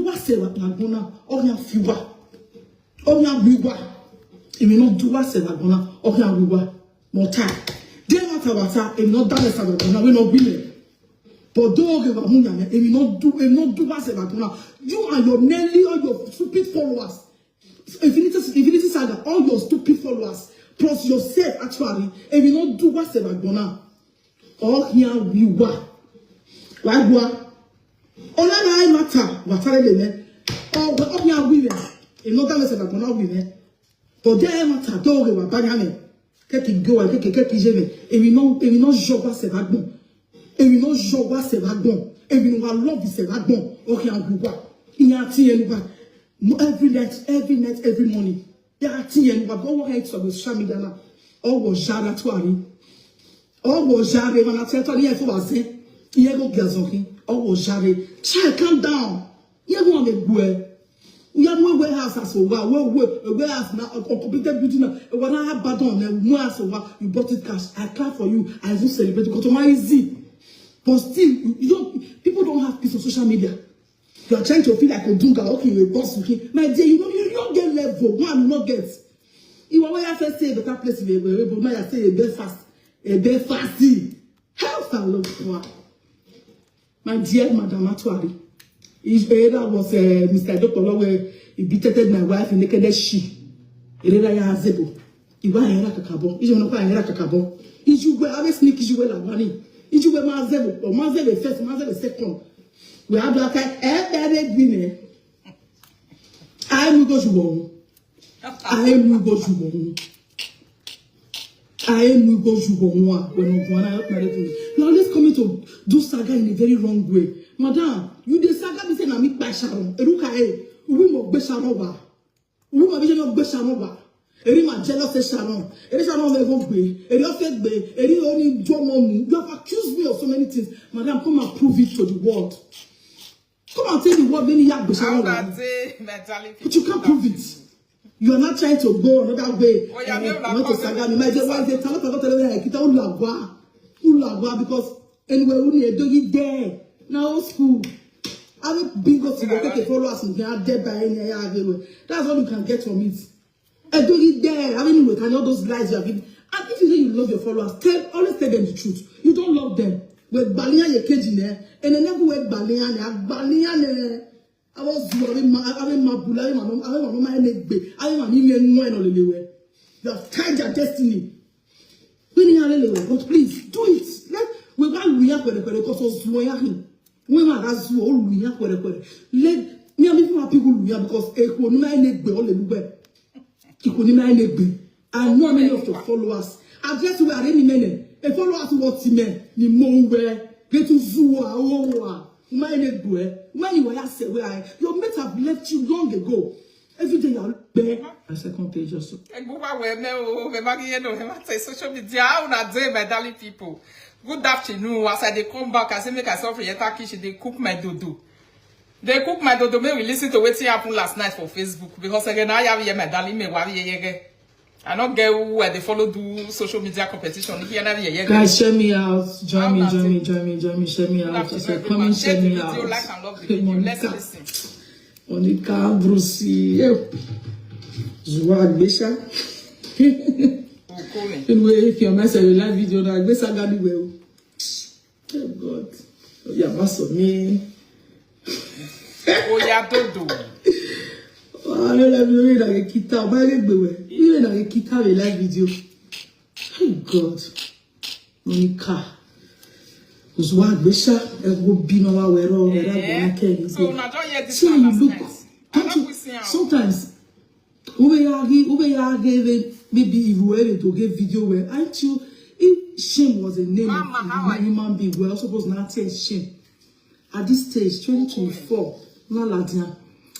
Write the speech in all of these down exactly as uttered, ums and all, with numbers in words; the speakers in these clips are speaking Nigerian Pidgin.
What's the one? Or you have fewer. Or you have fewer. If you not do what's the one? Or you have fewer. More time. They not our time. If you not done this, we not win. But don't give up. If you not do, if you not do what's the one? You and your Nelly or your stupid followers. Infinity, Infinity Saga, all your stupid followers, plus yourself actually, if you not do what's the one? Or here we were. Why were? All I matter, what are they? Oh, well, up here we were. If not done this, we not win. But there matter, don't give up. Keki go, keki, keki jeme. If you not, if you not sure what's the one? If you not sure what's the one? If you not love is the one? Okay, I'm good. In your T N one. Every night, every night, every morning. They are T N one. Go work out on social media now. Oh, was Jara Tuari. Oh, was Jara. When I tell you, yes, was it? Yeah, go get something. Oh, was Jara. Child, calm down. Yeah, go on a go. Yeah, we warehouse as well. We we warehouse now. A completed building now. When I have bad on, then we as well. You bought it cash. I clap for you. I even celebrate because my easy. But still, you, you don't. People don't have peace on social media. You are trying to feel like Odunga. Okay, you a boss. Okay, my dear, you don't. You don't get level. One, you not get. You are where I first say better place in the way, but now I say a bit fast, a bit fast. Health and love for my dear Madam Atuari. Is eh, that was uh, Mister Dokolo where he beated my wife in naked she. Erera ya azebo. Iwa era kakabo. Ije no kwa era kakabo. Iju we ave sneak iju we la wani. Iju we ma azebo. O ma azebo first, ma azebo second. We have that kind. Eh, baby, be me. I am go to one. I am go to one. I am go to one. When you wanna help me, you always coming to do saga in a very wrong way, madam. You the saga be say na me by Sharon. Eruka eh. Ubi mo gbe Sharon wa. Ubi mo bi mo gbe Sharon wa. Eri ma jealous of Sharon. Eri Sharon me go gbe. Eri o fe gbe. Eri o ni jo mo mu. You have accused me of so many things, madam. Come and prove it to the world. Come and tell the world when you have Sharon wa. But you can't prove it. You are not trying to go another way. Oh, yeah, eh, you want to saga me. My dear, why is it? Tell us about the way I kita ulagwa. Ulagwa because anyway, we need to get there. Now school. I will bingo to go take followers and they are dead by any other way. That's all you can get from it. I do it there. I mean, with all those lies you have been. And if you say you love your followers, tell always tell them the truth. You don't love them. With Balia ye kejine, and another way Balia ne, Balia ne. I was worried, I was my bula, I was my negbe, I was my name, and all the way. You have tied your destiny. When you are anyway, but please do it. Let we got we have where the cause us we are him. We ma that's all we have where the let me and people happy who we are because a who no my negbe all the way. Ikunima Enegbe. I know how many of your followers. Address where are any men? A followers what men? Ni mo we. Get to Zua. Oh, my Enegbe. When you were say where I, your mates have left you long ago. Every day you are there. My second page also. Egbuwa we me o, me magi ye no, me ma say social media. How una dey, my darling people? Good afternoon. As I dey come back, I say make I suffer yet kitchen dey cook my dodo. They cook my dodo. May we listen to wetin happen last night for Facebook because again I have here my darling me wa ye ye. I not get who I dey follow do social media competition. Here na ye ye. Guys, share me out. Join me, join me, join me, join me. Share me out. As I come in, share me out. Like and love the video. Let's listen. Monica Brucey. Zuwa Gbesha. Anyway, if you're my live video now, Gbesha got the well. Oh God. Oh yeah, maso me. Oh yeah, dodo. Oh, I don't like you. Like a kita, but I get the way. You like a kita, we like video. Oh God. Monica. Zuwa Gbesha, e go be no wa wero, wero go na ke. So na don hear this. See how you look. Don't you sometimes Ube yagi, ube yagi, maybe if we were to get video where aren't you? If shame was a name of a human being, we're supposed not to say shame. At this stage, twenty twenty-four, Naladia,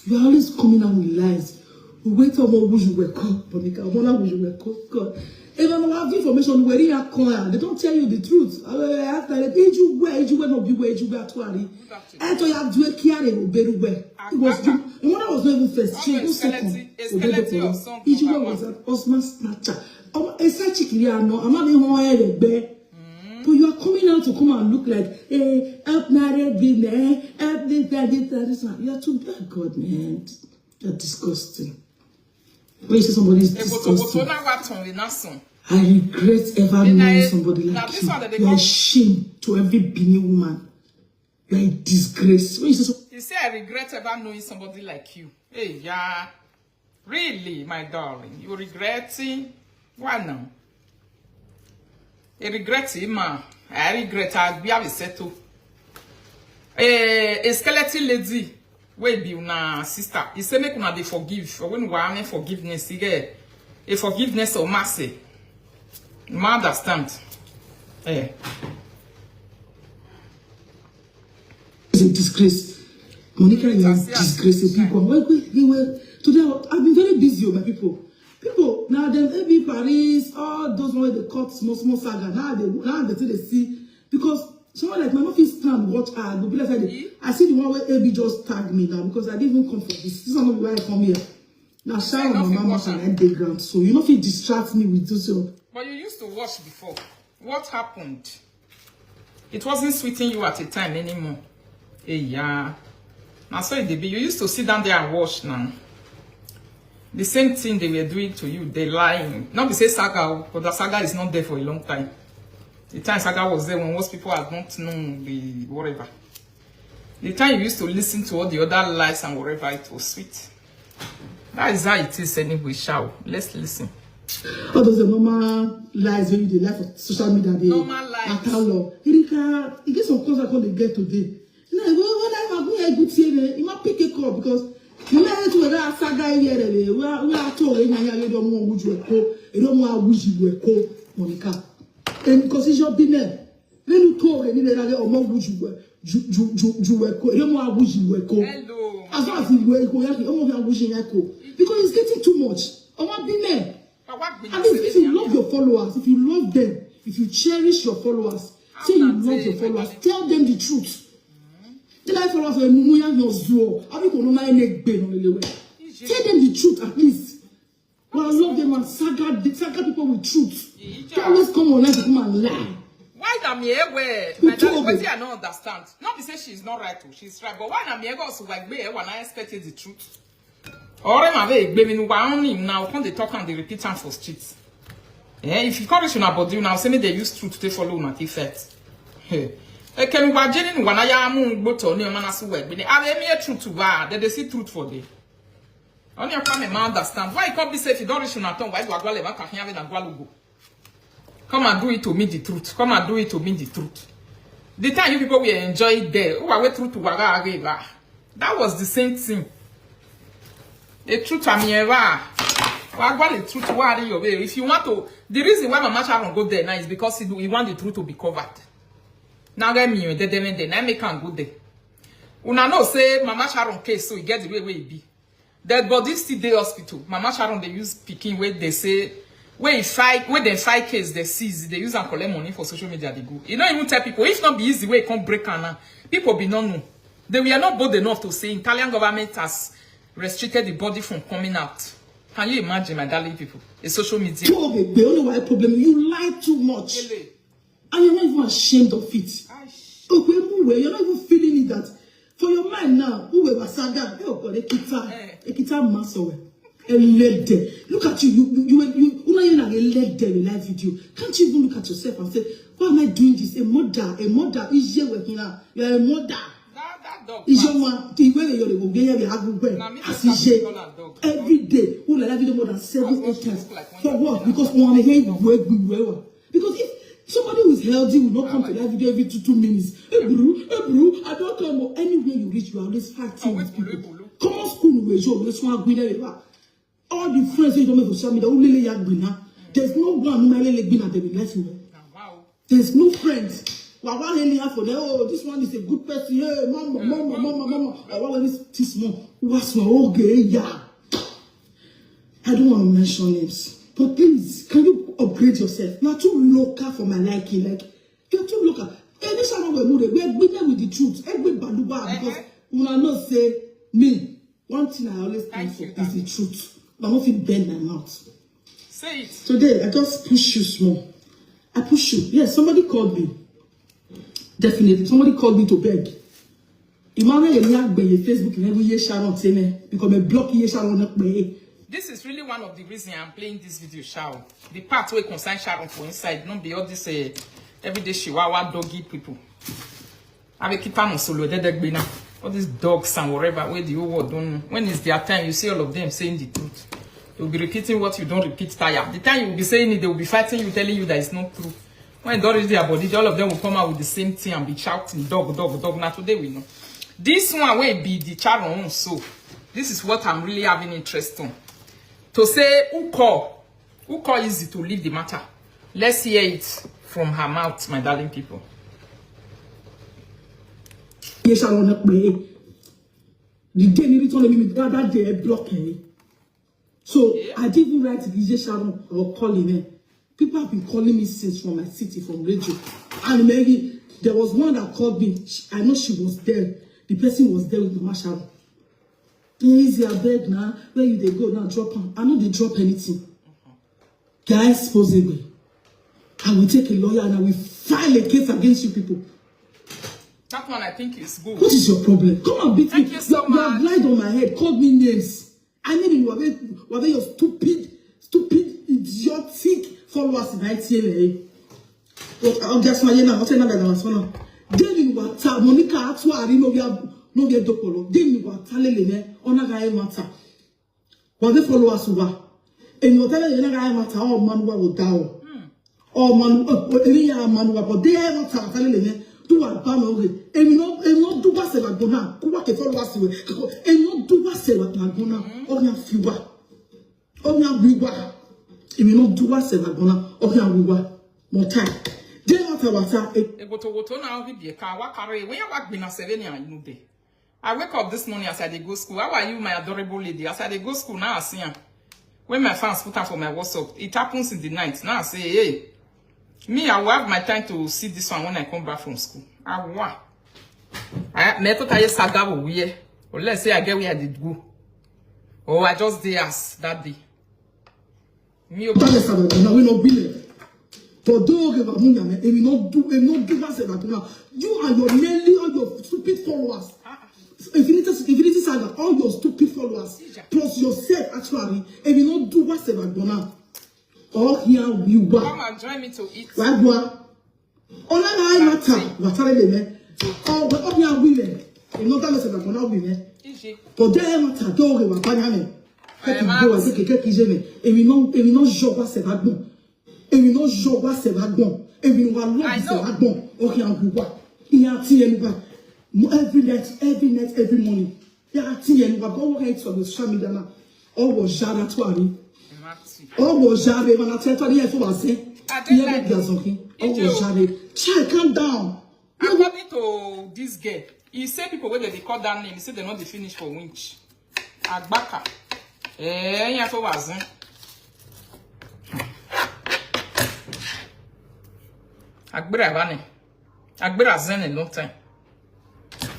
you are always coming out with lies. We wait on what you were called, Bonica, what you were called. God. If I'm have information where you are called, they don't tell you the truth. I have to let you where you were not be where you were actually. I thought you have to carry a better way. It was the mother was not even first. She was second. Ijuwe was an Osman snatcher. Oh, a such a clear no. I'm not even where the bed. But you are coming out to come and look like, hey, help married women, eh? Help this, that, this, that, this one. You are too bad, God, man. You're disgusting. When you say somebody is disgusting, I regret ever knowing somebody like you. You are a shame to every Benin woman. You are a disgrace. When you say so, you say, I regret ever knowing somebody like you. Hey, yeah. Really, my darling, you regretting? Why now? I regret him, ma. I regret I be have settle. A, a skeleton lady wey be una sister. He say make una dey forgive. Or when we are forgiveness, he get a forgiveness or mercy. Ma understand. Eh. It's a disgrace. Monica, you are a disgrace, a big one. Wait, wait, wait, wait. Today, I've been very busy, oh, my people. People, now them A B Paris, all those ones they cut small, small saga. Now they, now they say they see. Because someone like my mom is stand, watch her, go be like, I, I see the one where A B just tagged me now because I didn't even come for this. This is not why I come here. Now, shout out my mama and I dey ground. So you know if you distract me with this. So. But you used to watch before. What happened? It wasn't sweeting you at a time anymore. Hey, yeah. Now, so it dey be. You used to sit down there and watch now. The same thing they were doing to you, they lying. Not be say saga, but the saga is not there for a long time. The time saga was there when most people had not known the whatever. The time you used to listen to all the other lies and whatever, it was sweet. That is how it is anyway, shall. Let's listen. All those the normal lies when you dey lie for social media, they normal lies. Atalọ. Erika, you get some calls I call the get today. You know, when I have a good thing, you might pick a call because you know to that saga here, we are we are told, you don't want to go, you don't want to go, Monica. And because it's your business. Nínú tó rẹ̀ nílẹ̀ lálẹ́ ọmọ wújú wẹ̀ ju ju ju ju wẹ̀ kó eré mọ́ awújú wẹ̀ kó. Hello. As long as ìwé ikú yá kí ọmọ fi awújú yẹn kó. Because it's getting too much. Ọmọ bí mẹ́. I mean, if you love your followers, if you love them, if you cherish your followers, say you love your followers, tell them the truth. Tell your followers, eh, mumu ya yan zuo. Abi ko no ma ene gbe no lele we. Tell them the truth at least. Well, I love them and saga, they saga people with truth. They always come online to come and lie. Why na me eh, where? My darling, wetin I no understand. Not be say she's not right, oh, she's right. But why na me eh, go so like me eh, when I expected the truth. Ore ma ve egbe mi nu wa only now come dey talk and dey repeat am for street. Eh, if you come reach una body, una say make they use truth to take follow una take fight. Hey. Ekemi wa jeni nu wa na ya mu gboto ni o ma na su we gbe ni. Ave mi e truth wa, they dey see truth for there. Only come ma understand. Why you come be say if you don't reach una tongue, why you agwale ba ka hin ave na gwalugo? Come and do it to me the truth. Come and do it to me the truth. The time you people will enjoy it there. Who are we truth to waga ageba? That was the same thing. The truth I'm here. Wagwa the truth. Why are you away? If you want to, the reason why Mama Sharon go there now is because he, he want the truth to be covered. Now get me, they, they, they, they, now make am go there. Una know say Mama Sharon case, so he get the way where he be. Dead body still dey hospital. Mama Sharon dey use pikin wey dey say wey e fight wey dem fight case dey seize dey use am collect money for social media dey go. E no even tell people if not be easy way e come break am now. People be no know. They were not bold enough to say Italian government has restricted the body from coming out. Can you imagine, my darling people? A social media. Two of the only why problem you lie too much. And you're not even ashamed of it. Okay, move where you're not even feeling it that for your mind now, who were Wasaga, oh God, Ekita, Ekita Masowe, Elede. Look at you, you, you, you, you, you, you like Elede in live video. Can't you even look at yourself and say, why am I doing this? A mother, a mother is here with me now. You are a mother. Is your man the way you're the way you have to wear as is every day? Who like video more than seven, eight times for what? Because one head work we wear. Because if somebody who is healthy will not come to that video every two two minutes. Ebru, Ebru, I don't come. Anywhere you reach, you are always fighting with people. Common school we show this one we never. All the friends wey you don make for social media, who lele ya gbina. There's no one who lele gbina dem in life. There's no friends. Wa wa lele ya for there. Oh, this one is a good person. Hey, mama, mama, mama, mama. Wa wa this this one. What's my okay? Yeah. I don't want to mention names, but please, can you upgrade yourself? You are too local for my liking. Like, you're too local. Any shower we move, we agree with the truth. Every baluba because una know say me. One thing I always stand for is the truth. I no fit bend my mouth. Say it. Today, I just push you small. I push you. Yes, somebody called me. Definitely, somebody called me to beg. Imagine you not be Facebook and every year Sharon Tene because me block year Sharon not pay. This is really one of the reasons I'm playing this video, Sharon. The part where concern Sharon for inside, not be all this uh, everyday chihuahua doggy people. I will keep on solo. All these dogs and whatever, where the whole world don't know. When is their time? You see all of them saying the truth. You'll be repeating what you don't repeat tire. The time you'll be saying it, they will be fighting you, telling you that it's not true. When it don't reach their body, all of them will come out with the same thing and be shouting, dog, dog, dog. Now today we know. This one will be the Charon. So this is what I'm really having interest on. To say who call, who call Easy to leave the matter. Let's hear it from her mouth, my darling people. Yes, I want to pay. The day you return me, that, that day I block him. So I didn't even write the Sharon or call him. Eh. People have been calling me since from my city, from radio. And Mary, there was one that called me. She, I know she was there. The person was there with Mama Sharon. Easy, I beg now. Where you they go now? Drop him. I know they drop anything. Guys, possible. I will take a lawyer and I will file a case against you people. That one I think is good. What is your problem? Come and beat Thank me. You so you have much. Lied on my head, called me names. I mean, you have, you have your stupid, stupid, idiotic followers in I T L A. Ọjà sọ ayé náà, ọtí náà bẹ̀rẹ̀ wọn sọ́nà. Dẹ́mi wà ta, Monica Atuari ló yẹ dókòló. Dẹ́mi wà ta lélẹ̀ yẹn, ọ̀nà kan ẹ̀ máa ta. Wà á fẹ́ followers wa. Èmi ọ̀tá lélẹ̀ yẹn náà kan ẹ̀ máa ta, ọ̀ máa ń wá wò dá o. Ọ̀ máa ń, èmi yà máa ń wá bọ̀. Dé ẹ̀ máa ta, ta lélẹ̀ yẹn. Tó wà bá mi òkè. Èmi náà, èmi náà dúpọ̀ sẹ̀rẹ̀ àgbọ̀n náà. Kó wà kẹ́ followers wẹ̀. Èmi náà dúpọ̀ sẹ̀rẹ̀ àgbọ̀n náà. Ọ̀nà fi wà. Ọ̀nà wíwà. Èmi náà dúpọ̀ sẹ̀rẹ̀ àgbọ̀n náà. Ọ̀nà wíwà. More time. Dé ẹ̀ máa ta wà ta. Egotogoto na ohi bie ka wa kare we ya wa gbina seveni anu de. I wake up this morning as I dey go school. How are you, my adorable lady? As I dey go school now, I see am. When my fans put am for my WhatsApp, it happens in the night. Now I say, hey, me, I will have my time to see this one when I come back from school. I want. I me to tell you saga we. Or let's say I get where I did go. Oh, I just dey as that day. Mi o Bale sababu na we no bile. But do okay ba munya me. If you no do, if you no do us about now, you and your nearly all your stupid followers. Infinity, Infinity Saga, all your stupid followers, plus yourself actually. If you no do us about now, all here we Come were. And join me to eat. Why go? Ona na ai mata, watare le me. Oh, but obi awi me. If no tell us about now obi me. Iji. But there mata do okay ba banya me. Kẹ́kì Ẹ má gbé wá sí kẹ̀kẹ́ kì í ṣe mi. Èmi náà, èmi náà yọ wá sẹ̀ bá gbọ̀n. Èmi náà yọ wá sẹ̀ bá gbọ̀n. Èmi wà lọ́ọ̀bù sẹ̀ bá gbọ̀n. Ọkẹ́ àgùn wà. Ìyá àti ẹnu bá. Mo every night, every night, every morning. Ìyá àti ẹnu bá. Bọ́wọ́ kẹ́ sọ̀rọ̀ social media náà. Ọwọ́ Zara tó àrí. Ọwọ́ Zara ẹ̀ máa tẹ́ tọ́ ní ẹ̀fọ́ wá sí. Ìyá bẹ́ẹ̀ bí àzọ̀kín. Ọwọ́ Zara. Child, calm down. According to this girl, he say people wey dey dey call that name, he say they no dey finish for winch. Agbaka. Eh, ya for wazin. Agbera bani. Agbera zen a long time.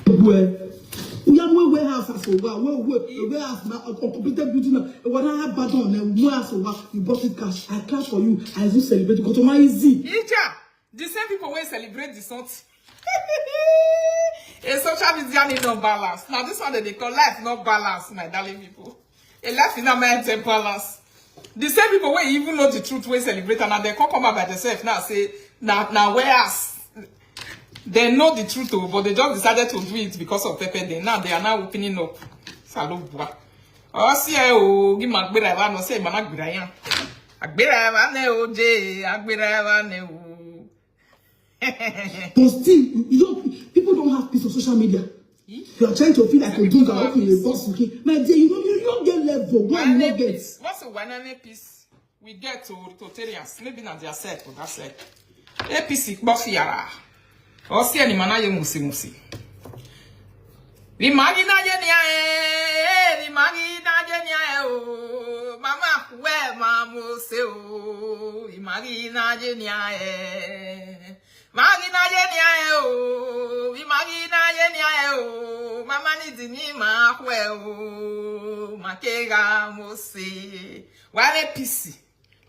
Where? We have one warehouse as well. Where, where, warehouse now, a completed building now. And what I have bad on, then warehouse, you bought it cash. I clap for you. I even celebrate. Go to my easy. Ija, the same people wey celebrate the something. A social media need no balance. Now this one that they call life no balance, my darling people. A life in a mind balance. The same people wey even know the truth wey celebrate and they come come out by themselves now say na na whereas they know the truth o, but they just decided to do it because of Pepe Day. Now they are now opening up. Salobua. Osi e o, gi ma gbera wa no se ma na gbera yan. Agbera wa ne o je, agbera wa ne o. But still, you don't, people don't have peace on social media. You are trying to feel like a dude that open a boss again. My dear, you don't, you don't get level. Why you not get? What's a one peace? We get to authoritarians. Maybe not their side, but that's it. A P C, Bofiara. Or see any man, I musi musi. Imagine I get near, imagine I get near, oh, mama, where mama say, oh, imagine I get near, imagine I get near, oh, imagine I get near, oh, mama need me, ma, where, oh, makega, mose. Why A P C?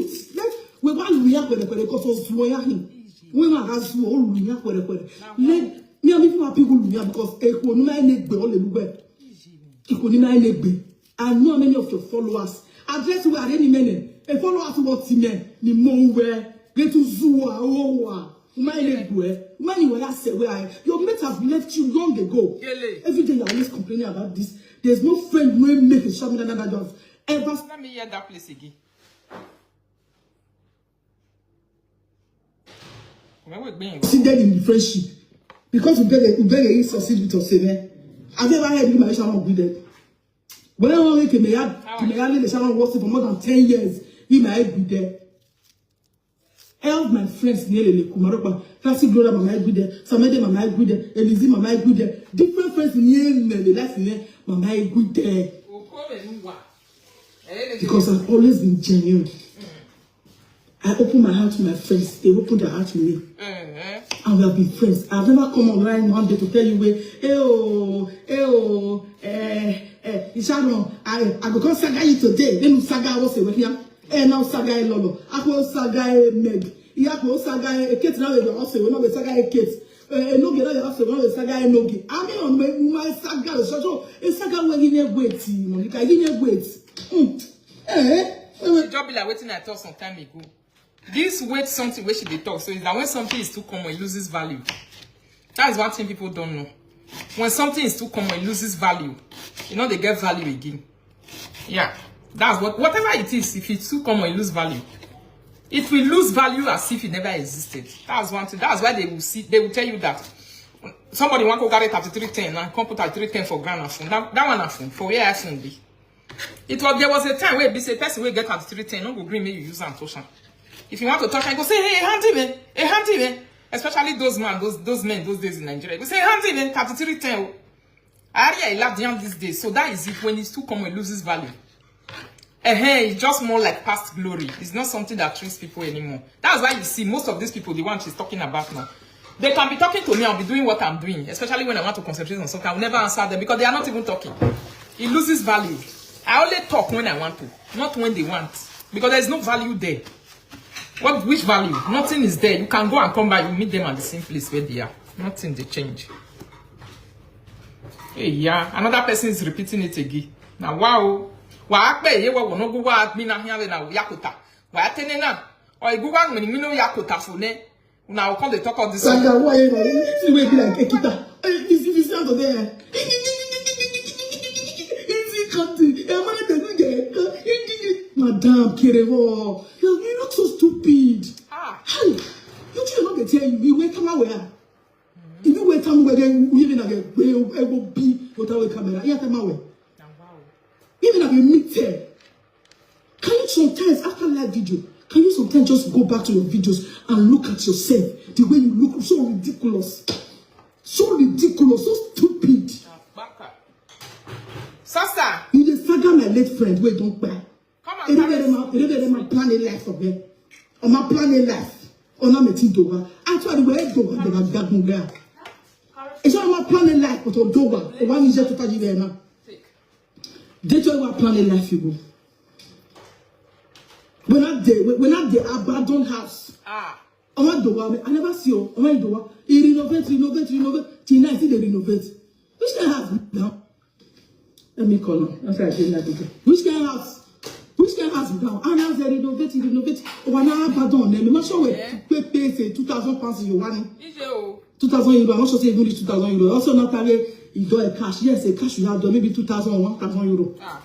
it. Let we want we have kwere kwere because of Zuoya him. We want has Zuo Luya kwere kwere. Let me and people happy go Luya because Eko no man need be all the way. Eko no man need be. I know many of your followers. Address where any men. A followers what men. Ni mo where. Get to Zuo. Uma ile gwe. Uma ni wala se where I. Your mate have left you long ago. Gele. Every day you're always complaining about this. There's no friend no make a shaman that have ever Let me hear that place again. Where we been? Succeeded in the friendship because we beg we beg you succeed with us, amen. Have you ever heard me my shaman with them? When I only came here, came here, the shaman was for more than ten years. He might be there. All my friends nearly Kumaropa, Classic Gloria, Mama Agude, Samede, Mama Agude, Elizi, Mama Agude, different friends near me, the life near Mama Agude. Okore nuwa. Eh, Because I've always been genuine. I open my heart to my friends. They open their heart to me. eh, And we have been friends. I've never come online one day to tell you, wait, hey, oh, hey, oh, eh, eh, Isharon, I, I go come saga you today. Then you saga was a here. Eh, now saga a lolo. I go saga a Meg. You go saga a Kate now, you also, you know, saga a Kate. Eh, no get out your house, you know, saga a Nogi. I mean, on my, my saga, so, so, a saga where you need wait, Monica, you need wait. Hmm. Eh, eh, It just be like wetin I talk some time ago. This weight something wey she dey talk so is that when something is too common, it loses value. That is one thing people don't know. When something is too common, it loses value. You know they get value again. Yeah, that's what, whatever it is, if it's too common, it lose value. It will lose value as if it never existed. That's one thing. That's why they will see, they will tell you that somebody want to carry thirty-three ten and come put thirty-three ten for ground and phone. That, that one and phone for where I phone be. It was, there was a time where be say person will get thirty-three ten, no go green make you use and touch am. If you want to touch am, go say, "Hey, handy man, hey, handy man." Especially those man, those those men those days in Nigeria, go say, "Handy man, thirty-three ten." Oh. I really love the these days. So that is it. When it's too common, it loses value. Eh, it's just more like past glory. It's not something that treats people anymore. That's why you see most of these people, the one she's talking about now, they can be talking to me. I'll be doing what I'm doing, especially when I want to concentrate on something. I will never answer them because they are not even talking. It loses value. I only talk when I want to, not when they want, because there's no value there. What, which value? Nothing is there. You can go and come back. You meet them at the same place where they are. Nothing they change. Hey, yeah. Another person is repeating it again. Now, wow. Wa akpe ye wa wono gu wa admin na here na yakota. Wa atene na. O igu wa ngini mino yakota fune. Now come they talk all this. Like a why you know, this way be like Ekita. Eh, this is the sound of there. Easy country. Eh, man, they go there. Madam Kerevo, you, you look so stupid. Ah. Hey, you should not tell you. You wait come where? If you wait come where, you even get where able be without a camera. Yeah, come where? Now, wow. Even if you meet them, can you sometimes after live video, can you sometimes just go back to your videos and look at yourself the way you look so ridiculous, so ridiculous, so stupid. Baka. Sasa. You dey saga my late friend wey don kpai. Come You and dey carry my, you dey my plan a life for me. On my plan a life. On my meeting dowa. Actually, where dowa dowa gagun ga. It's not my plan a life, but on dowa. The one is just to you there now. Take. They tell you what plan a life you go. When I dey, when I dey abandon house. Ah. Ọmọ Idowa, I never see you. Ọmọ Idowa, he renovate, renovate, renovate. Till now, he still dey renovate. Which kind of house be now? Let me call him. That's why I didn't like it. Which kind of house? Which kind of house be now? And as they renovate, renovate. Oh, I now abandon them. I'm not sure where Yeah. pay pay say two thousand pounds you want. Ije o. Two thousand euro. I'm not sure say even reach two thousand euro. Also, not carry you do a cash. Yes, a cash you have done maybe two thousand or one thousand euro. Ah.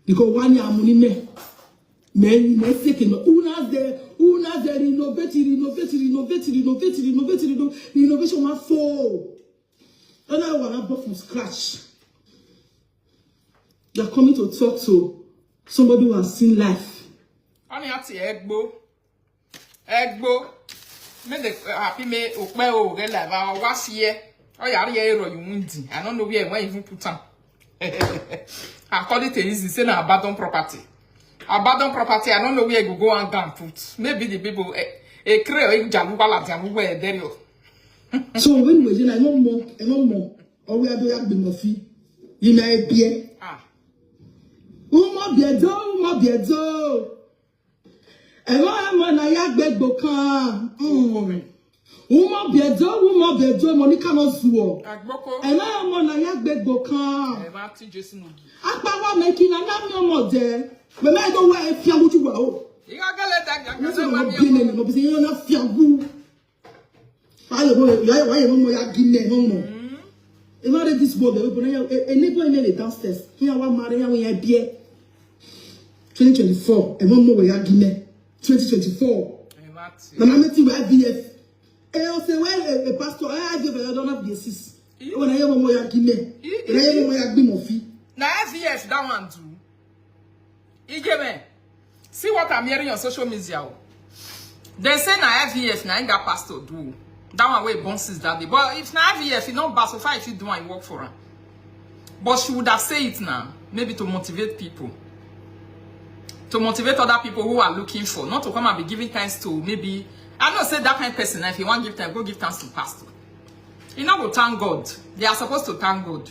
Because one year money me. Men, men say, "Una dey, una dey renovate, renovate, renovate, renovate, renovate, reno-, renovation wan fall." And I wanna build from scratch. You're coming to talk to somebody who has seen life. Oni ati egbo. Egbo. Me the happy me okpe o ge la ba wa fie. O ya ri ero you win. I don't know where when even put am. According to easy say na abandon property. Abandon property, I don't know where you go and go and put. Maybe the people eh, a cray or jaluwa la jaluwa there. So when we say, "I no more, I no more," or we are doing the mafia, you know, a beer. Ah. Umo biedo, umo biedo. Emo emo na ya gbegbo kan. Mm. Umo biedo, umo biedo, mo ni ka no zuo. Agboko. Emo emo na ya gbegbo kan. Ema ti Jesu no gi. Apa wa me ki na na mi omo de. Me me do wa e fia wuju wa o. Iga gele da ga Mo ga se ma mo mi. bi me mo bi se yo na fia wu. Why you go? Why you mo ya gi me mo mo? If I read this board, we put a neighbor in the downstairs. Here, one marry, here, we are beer. twenty twenty-four, and one more we are gimme. twenty twenty-four. Ema ti. Mama, I'm meeting with I V F. And I say, "Well, a, a pastor, I give a don't have the assist." When I hear one more, you give me. When I hear one more, you give me fee. Na I V F that one do. Igeme. See what I'm hearing on social media. Oh. They say na I V F na that pastor do. That one way bounces that day. But if na I V F, you know, but so far if you do and work for her. But she would have said it now, maybe to motivate people. To motivate other people who are looking for, not to come and be giving thanks to maybe. I know say that kind of person, if you want give thanks, go give thanks to pastor. You know, go thank God. They are supposed to thank God.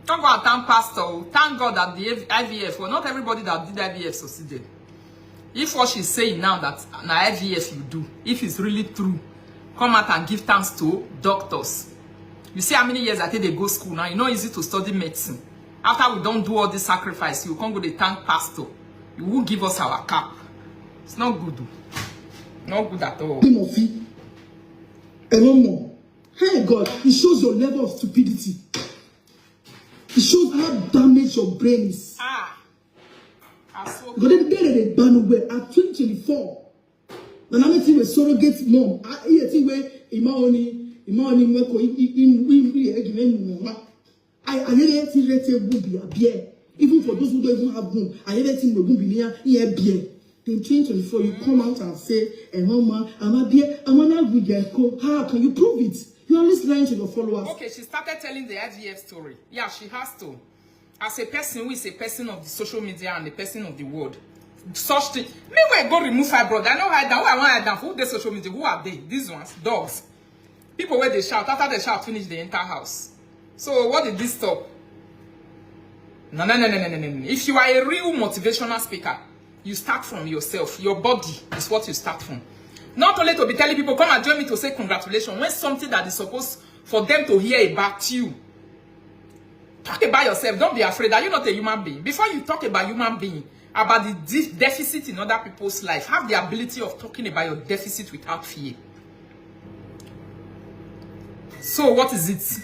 Don't go and thank pastor. Oh. Thank God that the I V F, well, not everybody that did I V F succeeded. If what she's saying now that na I V F you do, if it's really true, come out and give thanks to doctors. You see how many years I think they go school now? You know, easy to study medicine. After we don't do all this sacrifice, you can't go to thank pastor. You won't give us our cap. It's not good. Oh. Not good at all. Name of it. And one more. Hey God, it shows your level of stupidity. It shows how damaged your brain is. Ah. Aso. Go dey dey dey ban well at twenty twenty-four. Na na wetin wey surrogate mom. Ah, iye ti wey ima oni ima oni mwe ko i i i i i egi me mu mama. I I never think let a womb be a beer. Even for those who don't even have womb, I never think we womb be near near beer. In twenty twenty-four, you come out and say, "Eh, mama, I'm a beer, I'm an average girl." How can you prove it? You're always lying to your followers. Okay, she started telling the I V F story. Yeah, she has to. As a person who is a person of the social media and a person of the world, such thing. Me wey go remove fibroid. I know hide down. Who I want hide down for? Who dey social media? Who are they? These ones, dogs. People where they shout, after they shout, finish, they enter house. So what did this stop? No, no, no, no, no, no, no. If you are a real motivational speaker, you start from yourself. Your body is what you start from. Not only to be telling people, "Come and join me to say congratulations," when something that is supposed for them to hear about you. Talk about yourself. Don't be afraid. Are you not a human being? Before you talk about human being, about the de- deficit in other people's life, have the ability of talking about your deficit without fear. So what is it?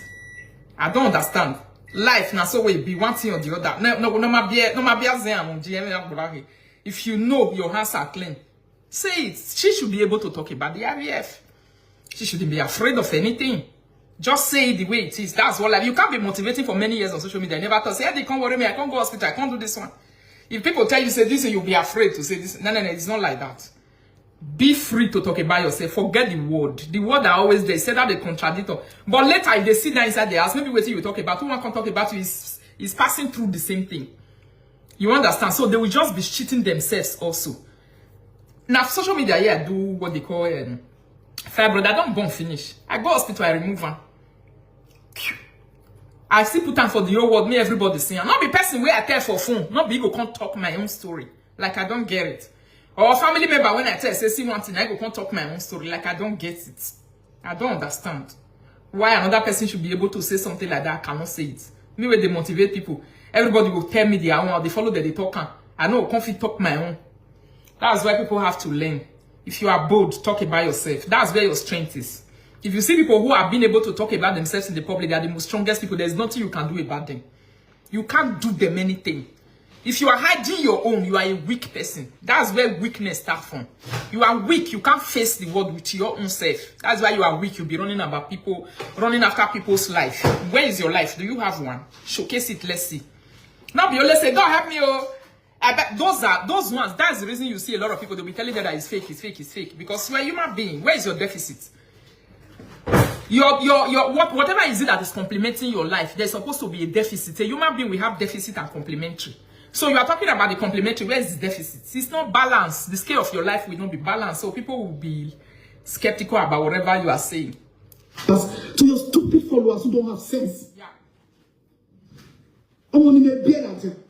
I don't understand. Life na so wey e be, one thing or the other. No, no, no ma be, no ma be as I am on G M A. If you know your hands are clean, say it. She should be able to talk about the I V F. She shouldn't be afraid of anything. Just say it the way it is. That's what life. You can't be motivating for many years on social media. You never talk. Say, "Hey, they can't worry me. I can't go hospital. I can't do this one." If people tell you, say this, you'll be afraid to say this. No, no, no. It's not like that. Be free to talk about yourself. Forget the word. The word are always there. Say that they contradict. But later, if they sit down inside the house, maybe what you talk about, who one can talk about you is is passing through the same thing. You understand? So they will just be cheating themselves also. Now social media here do what they call um, fibroid. I don't born finish. I go hospital, I remove one. I still put am for the whole world. Me, everybody see am. Not be person where I tell for phone. Not be go come talk my own story. Like I don't get it. Or family member when I tell say see one thing, I go come talk my own story. Like I don't get it. I don't understand why another person should be able to say something like that. I cannot say it. Me where they motivate people. Everybody will tell me their own. They follow that they talk. Am. I know I can't fit talk my own. That's why people have to learn. If you are bold, talk about yourself. That's where your strength is. If you see people who have been able to talk about themselves in the public, they are the most strongest people. There's nothing you can do about them. You can't do them anything. If you are hiding your own, you are a weak person. That's where weakness starts from. You are weak. You can't face the world with your own self. That's why you are weak. You'll be running about people, running after people's life. Where is your life? Do you have one? Showcase it. Let's see. Not be only say, "God help me, oh." I bet those are those ones. That's the reason you see a lot of people, they'll be telling them that it's fake, it's fake, it's fake. Because you're a human being. Where is your deficit? Your your your what whatever is it that is complementing your life, there's supposed to be a deficit. A human being will have deficit and complementary. So you are talking about the complementary. Where is the deficit? It's not balanced. The scale of your life will not be balanced. So people will be skeptical about whatever you are saying. But to your stupid followers who don't have sense. Yeah. I'm only a beer at you.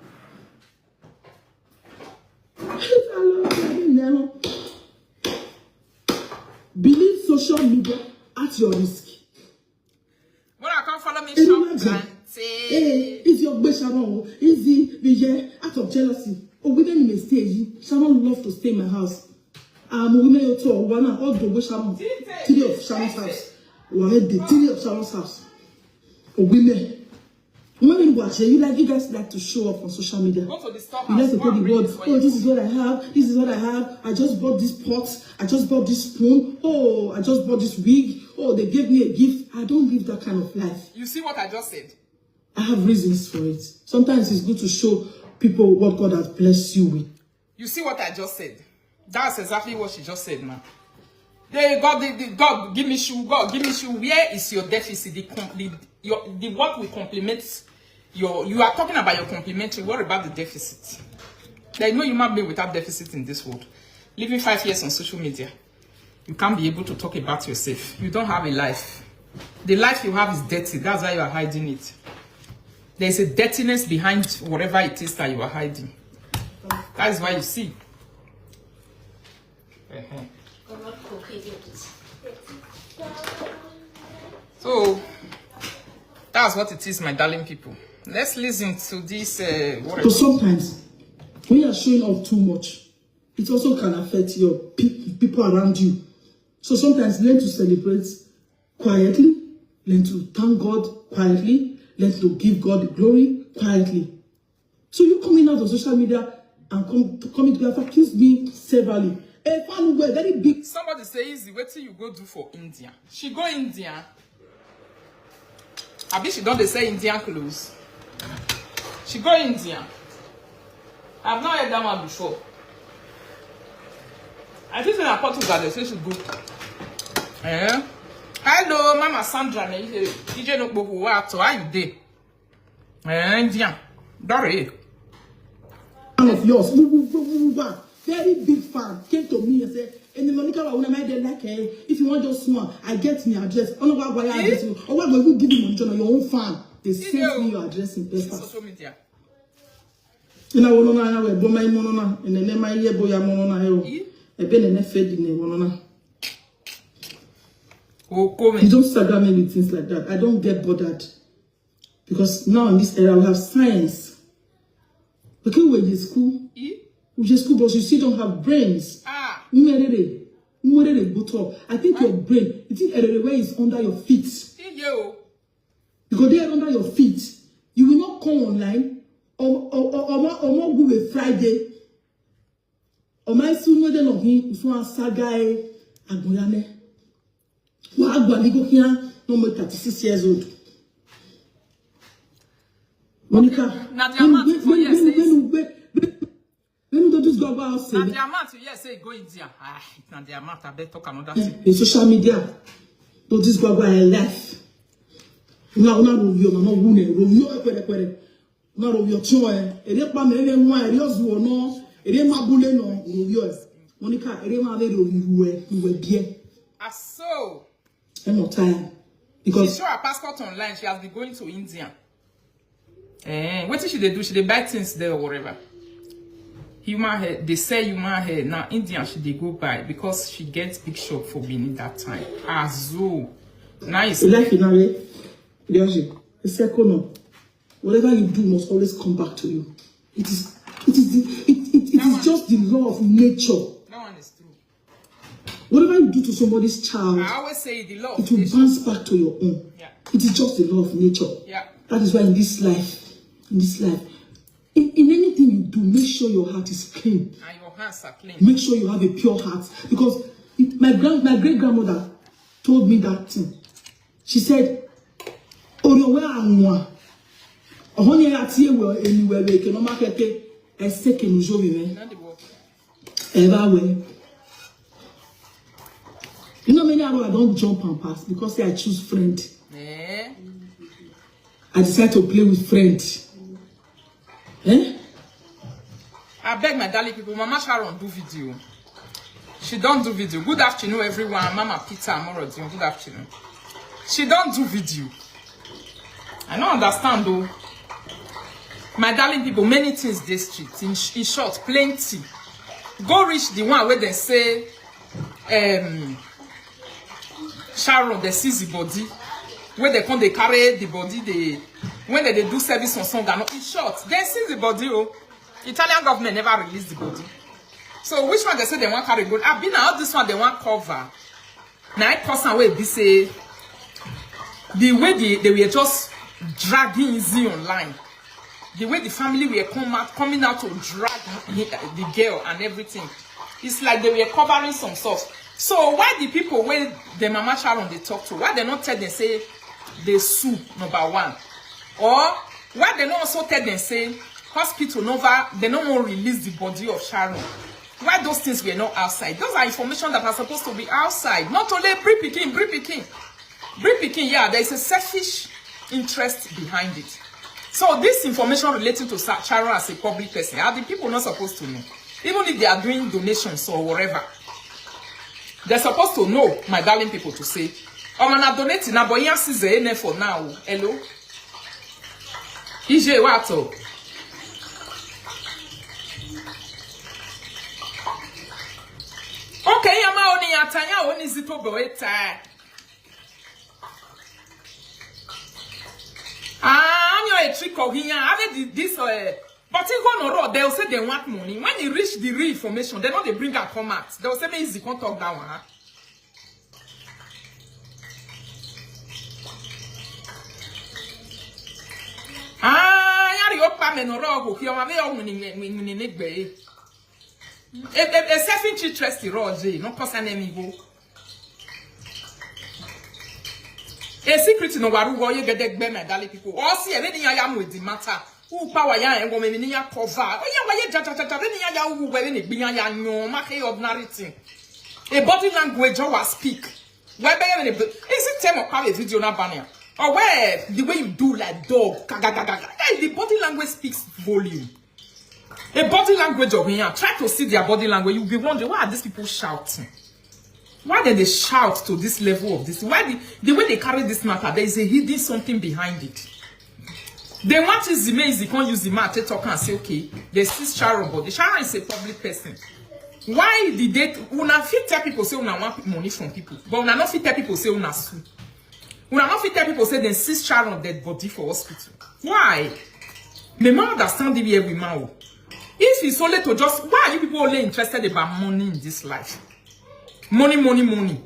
Believe social media at your risk. When I come follow me, Can you shop imagine? plantain. Hey, it's your boy Sharon. Is the the year out of jealousy. Oh, we don't may stay. Sharon love to stay in my house. Um, we may to one all the way Sharon. Three of Sharon's house. One the three of Sharon's house. Oh, women. Women watch you like you guys like to show off on social media. Go to the store. You like to tell the world, "Oh, this is what I have, this is what I have. I just bought this pot, I just bought this spoon, oh, I just bought this wig, oh, they gave me a gift." I don't live that kind of life. You see what I just said? I have reasons for it. Sometimes it's good to show people what God has blessed you with. You see what I just said? That's exactly what she just said, man. They God, the, the God, give me shoe, God, give me shoe. Where is your deficit? The, com- the your the what will complement your. You are talking about your complementary. What about the deficit? There's no human being without deficit in this world. Living five years on social media, you can't be able to talk about yourself. You don't have a life. The life you have is dirty. That's why you are hiding it. There is a dirtiness behind whatever it is that you are hiding. That is why you see. Uh-huh. So that's what it is, my darling people. Let's listen to this. Uh, what So sometimes, when you are showing off too much, it also can affect your pe- people around you. So sometimes, learn to celebrate quietly, learn to thank God quietly, Let's go give God the glory quietly. So you coming out on social media and come coming to accuse me severally. A fan who were very big. Somebody say easy, wetin you go do for India? She go India. Abi she don dey sell Indian clothes? She go India. I've not heard that one before. I think na Portugal dey say she go. Eh? Hello, Mama Sandra. Na you say, D J no gbogbo wa to, how you dey? Eh, India. Dore. Fan of yours, who, who, who, who, who, very big fan, came to me and said, "And the Monica, when I made like, eh, if you want just one, I get my address." Oh, no, why, why address you? Oh, why go you give me money, John, your own fan? They sent me your address in paper. Social media. Ina wono na ya we bo mai mono na, ene ne mai ye bo ya mono na yo. Ebe ne ne fed ne wono na. Oh, come. You don't stagger me with things like that. I don't get bothered. Because now in this era, we have science. Okay, we in school. E? We in school, but you still don't have brains. Ah. Umerere. Umerere buto. I think your brain, you think erere where is under your feet. E ye o. You go there under your feet. You will not come online. Or, or, or, or, or, or go with Friday. Or my soon no dey no hin so asaga e agoyane. Wa agwaligo here no more thirty-six years old. Monica, Na the amount for here says. When, when, when, when, when do this go about Na the amount you hear say go India. Ah, na the amount. I bet talk another thing. In social media, do this go about her life. Una una rubio, mama wune rubio ekwere ekwere. Una rubio chwe. Ere pa me ere nwa ere ozu ono. Ere mabule no rubio. Monica, ere ma be rubio we we bie. Ah, so Emo time. she Because show her passport online. She has been going to India. Eh, what did she dey do? She dey buy things there or whatever. Human hair, they sell human hair. Now India she dey go buy because she gets big shop for Benin that time. Azo. Now it's the life in Are, Yoji, the second one. Whatever you do must always come back to you. It is, it is, the, it, it, it is just the law of nature. That one is true. Whatever you do to somebody's child, I always say the law of it will nature. Bounce back to your own. Yeah. It is just the law of nature. Yeah. That is why in this life, in this life, in, in anything you do, make sure your heart is clean. And your hands are clean. Make sure you have a pure heart. Because it, my grand, my great grandmother told me that thing. She said, "Oriowe anwa, ohonye ya tie we anywhere we can market e seke nujo we." Not the work. Ever way. You know many arrow I don't jump and pass because say I choose friend. Eh? I decide to play with friend. Eh? I beg my darling people, Mama Sharon do video. She don't do video. Good afternoon, everyone. Mama Peter Amorodion, good afternoon. She don't do video. I don't understand though. My darling people, many things dey street. In, sh- in short, plenty. Go reach the one where they say, um, Sharon, they seize the body. Where they come, they carry the body. They when they, they do service on song. And in short, they seize the body. Oh, Italian government never release the body. So which one they say they want carry go? I been all this one they want cover. Now I person will be say the way they, they were just dragging Z online, the way the family were come out, coming out to drag he- the girl and everything. It's like they were covering some stuff. So why the people when the Mama Sharon they talk to, why they not tell them say they sue number one, or why they not also tell them say hospital never they no wan release the body of Sharon? Why those things were not outside? Those are information that are supposed to be outside. Not only bring pikin, bring pikin, bring pikin. Yeah, there is a selfish interest behind it. So this information relating to Sa- Sharon as a public person, are the people not supposed to know? Even if they are doing donations or whatever, they're supposed to know, my darling people, to say, "Oh man, I donated now, but here is the for now." Hello. Ije wato. Okay, yama oni atanya oni zito boeta. Ah, I'm your trick of here. Have it this uh, but in go no road, they'll say they want money. When you reach the real information, they know they bring and come out. They'll say me easy, can't talk that one. Huh? No rogo ki o ma me o ni ni ni ni gbe. E e e seven chi trust the road, no concern me go. A secret no waru go ye gede gbe, my darling people. O si e be ni ya ya mu the matter. U power ya en go me ni ya cover. O ya wa ye ja ja ja ja be ni ya ya u we ni gbi ya ya nyo ma ke ordinary thing. A body language always speak. Why be you? Is it time of a video na banner? Or where the way you do like dog? Ka, ga, ga, ga, ga. Guys, the body language speaks volume. A body language of here. Try to see their body language. You'll be wondering, why are these people shouting? Why did they shout to this level of this? Why the, the way they carry this matter? There is a hidden something behind it. They want to use the man, they can't use the man to talk and say, okay, they see Sharon, but the Sharon is a public person. Why did they una fit tell people say una want money from people, but una no fit tell people say una sue? Una no fit tell people say dem see Sharon dead body for hospital. Why? Me ma understand the way we ma o. If it's only to just, why are you people only interested about money in this life? Money, money, money.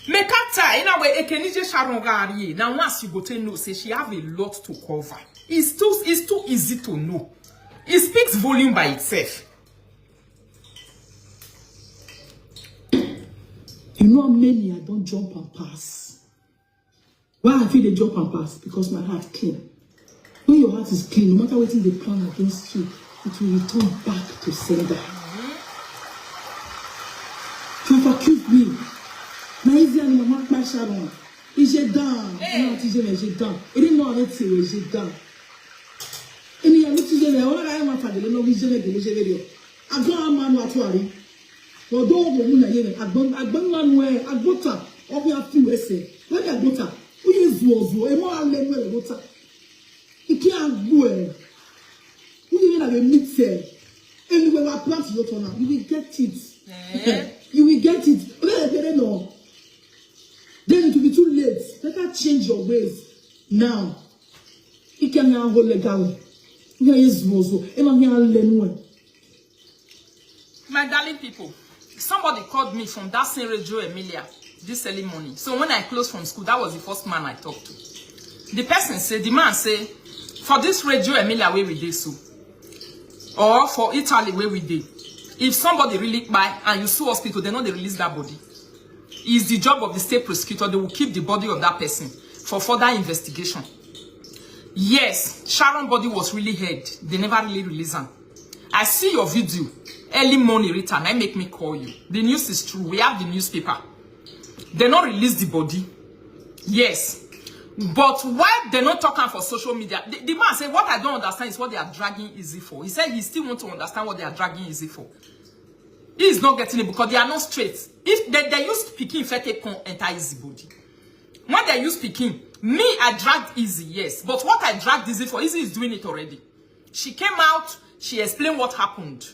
Make up time. In a way, Ekenije Sharon Gari. Now, once you go to know, say she have a lot to cover. It's too, it's too easy to know. It speaks volume by itself. You know how many I don't jump and pass. Why I feel they jump and pass? Because my heart clean. When your heart is clean, no matter what they plan against you, it will return back to sender. If you accuse me, na easy and mama kpa Sharon. Ije down. Hey. No, ije me ije down. Ede no ave ti we ije down. Emi ya mi ti ije me, ona ga ma fa de no ije me de ije me de. Agbon ama no atuari. Although we na ye agbon agbon manu e agbota obi afi we se. We agbota. Uye zuo zuo e mo ale we agbota. Iki agbo e. Uye na be meet e. Anywhere we plant your turn, you will get it. Eh? You will get it. Obe le pere no. Then it will be too late. Better change your ways now. Ike mi ango legal. Ike ye zuo zuo. E ma mi ale nu e. My darling people, somebody called me from that same Radio Emilia this early morning. So when I closed from school, that was the first man I talked to. The person said, the man said, for this Radio Emilia where we dey so, or for Italy where we dey, if somebody really buy and you sue hospital, they know they release that body. It's the job of the state prosecutor. They will keep the body of that person for further investigation. Yes, Sharon body was really held. They never really release am. I see your video early morning, Rita, and I make me call you. The news is true. We have the newspaper. They not release the body. Yes. But why they not talk am for social media? The, the man say, what I don't understand is what they are dragging Easy for. He said he still want to understand what they are dragging Easy for. He is not getting it because they are not straight. If they, they used pikin fit take come enter Easy body. When they use pikin, me, I dragged Easy, yes. But what I dragged Easy for, Easy is doing it already. She came out, she explained what happened.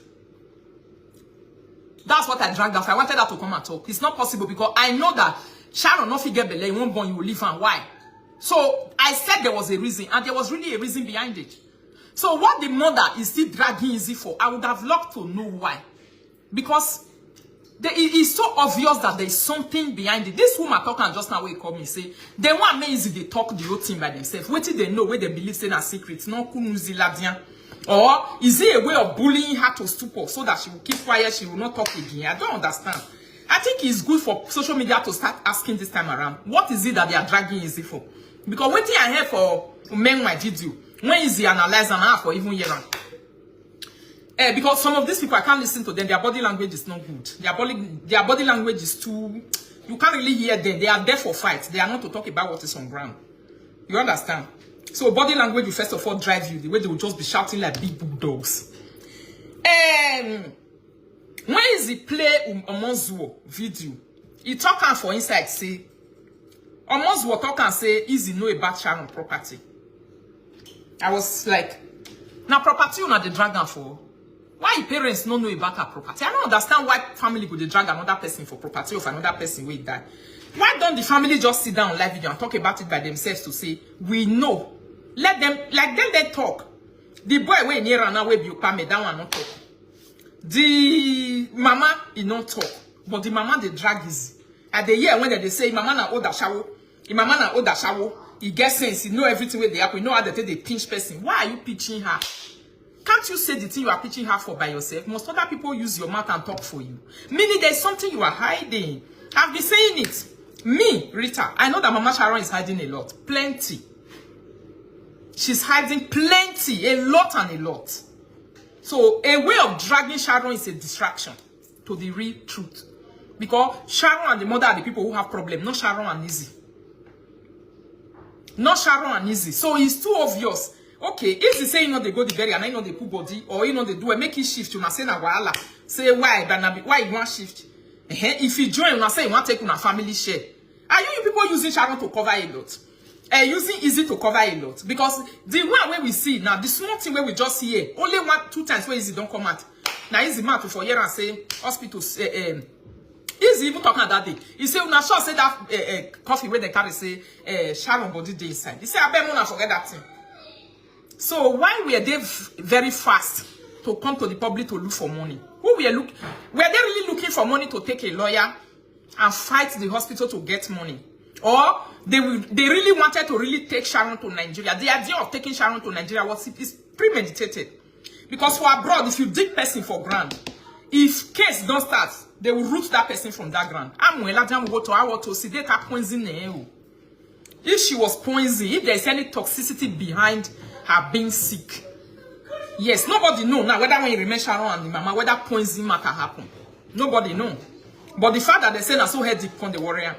That's what I dragged her for. I wanted her to come and talk. It's not possible because I know that Sharon no fit get belle, he won't born, you will leave her. Why? So I said there was a reason, and there was really a reason behind it. So what the mother is still dragging Easy for, I would have loved to know why. Because they, it is so obvious that there is something behind it. This woman talking just now, will call me say, they want me Easy, they talk the whole thing by themselves. What did they know? Where they believe say na secret? No kunuzi ladian. Or is it a way of bullying her to stupor so that she will keep quiet, she will not talk again? I don't understand. I think it's good for social media to start asking this time around, what is it that they are dragging Easy for? Because waiting I hear for men my video, when Easy analyze and half or even year. Eh, because some of these people, I can't listen to them. Their body language is not good. Their body, their body language is too. You can't really hear them. They are there for fight. They are not to talk about what is on ground. You understand? So body language will first of all drive you. The way they will just be shouting like big bulldogs. Um, when Easy play um, Omozuo video, he talk am for inside say, Omozuo talk am say Easy know about Sharon property. I was like, na property una dey drag am for? Why your parents no know about her property? I don't understand why family go dey drag another person for property of another person wey die. Why don't the family just sit down live video and talk about it by themselves to say, we know? Let them, like them, they talk. The boy wey near am now wey be Opame, that one no talk. The mama, he no talk. But the mama dey drag Easy. I dey hear when they say, mama na old ashawo. Im mama na old ashawo. He get sense. He know everything wey dey happen. He know how they take dey pinch person. Why are you pinching her? Can't you say the thing you are pitching her for by yourself? Must other people use your mouth and talk for you? Meaning there's something you are hiding. I've been saying it. Me, Rita, I know that Mama Sharon is hiding a lot. Plenty. She's hiding plenty, a lot and a lot. So a way of dragging Sharon is a distraction to the real truth. Because Sharon and the mother are the people who have problem, not Sharon and Izzy. Not Sharon and Izzy. So it's too obvious. Okay, Izzy say you know they go the burial and you know they put body or you know they do it, make it shift. You say na wahala. Say why, Barnaby? Why you want shift? Eh, if you join, you say you want take una family share. Are you people using Sharon to cover a lot? Uh, using Izzy to cover a lot? Because the one wey we see now, the small thing wey we just hear, only one, two times wey Izzy don't come out. Now Izzy mouth to for here and say hospital, uh, um, Izzy even talking that day. He say, "Una sure say that uh, uh, coffee wey they carry say uh, Sharon body dey inside." He say, "I bet una forget that thing." So why were they very fast to come to the public to look for money? Who were look? Were they really looking for money to take a lawyer and fight the hospital to get money? Or they will, they really wanted to really take Sharon to Nigeria? The idea of taking Sharon to Nigeria was is premeditated. Because for abroad, if you dig person for ground, if case don't start, they will root that person from that ground. Amuela Jamugo to Awo to Sideta Quincy Neo. If she was poisoned, if there's any toxicity behind her being sick, yes, nobody know now whether when you remain Sharon and the mama, whether poison matter happen. Nobody know. But the fact that they say na so headache on the warrior.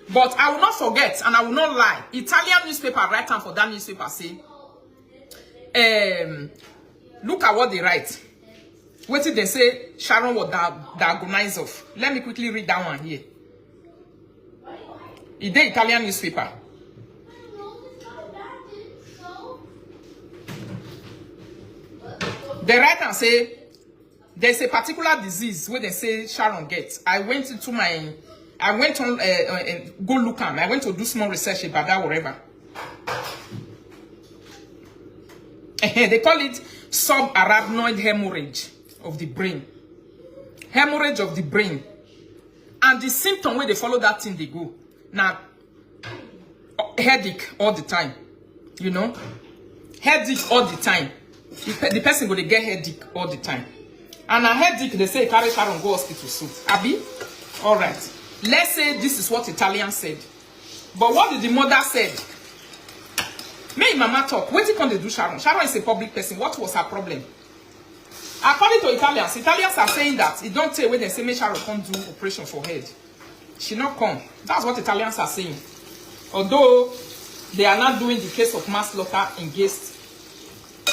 But I will not forget and I will not lie. Italian newspaper write am for that newspaper say, um, look at what they write. What did they say Sharon was di- diagnosed of? Let me quickly read that one here. It's the Italian newspaper. They write and say there's a particular disease where they say Sharon gets. I went into my, I went on uh, uh, uh, go look am. I went to do small research about that whatever. They call it subarachnoid hemorrhage of the brain. Hemorrhage of the brain. And the symptom where they follow that thing they go. Now, headache all the time. You know? Headache all the time. The, pe- the person go dey get headache all the time. And a headache, they say carry Sharon go hospital soon. Abi? All right. Let's say this is what Italian said. But what did the mother said? May mama talk. What did they do Sharon? Sharon is a public person. What was her problem? According to Italians, Italians are saying that it don't take when they say make Sharon come do operation for head. She not come. That's what Italians are saying. Although they are not doing the case of mass slaughter against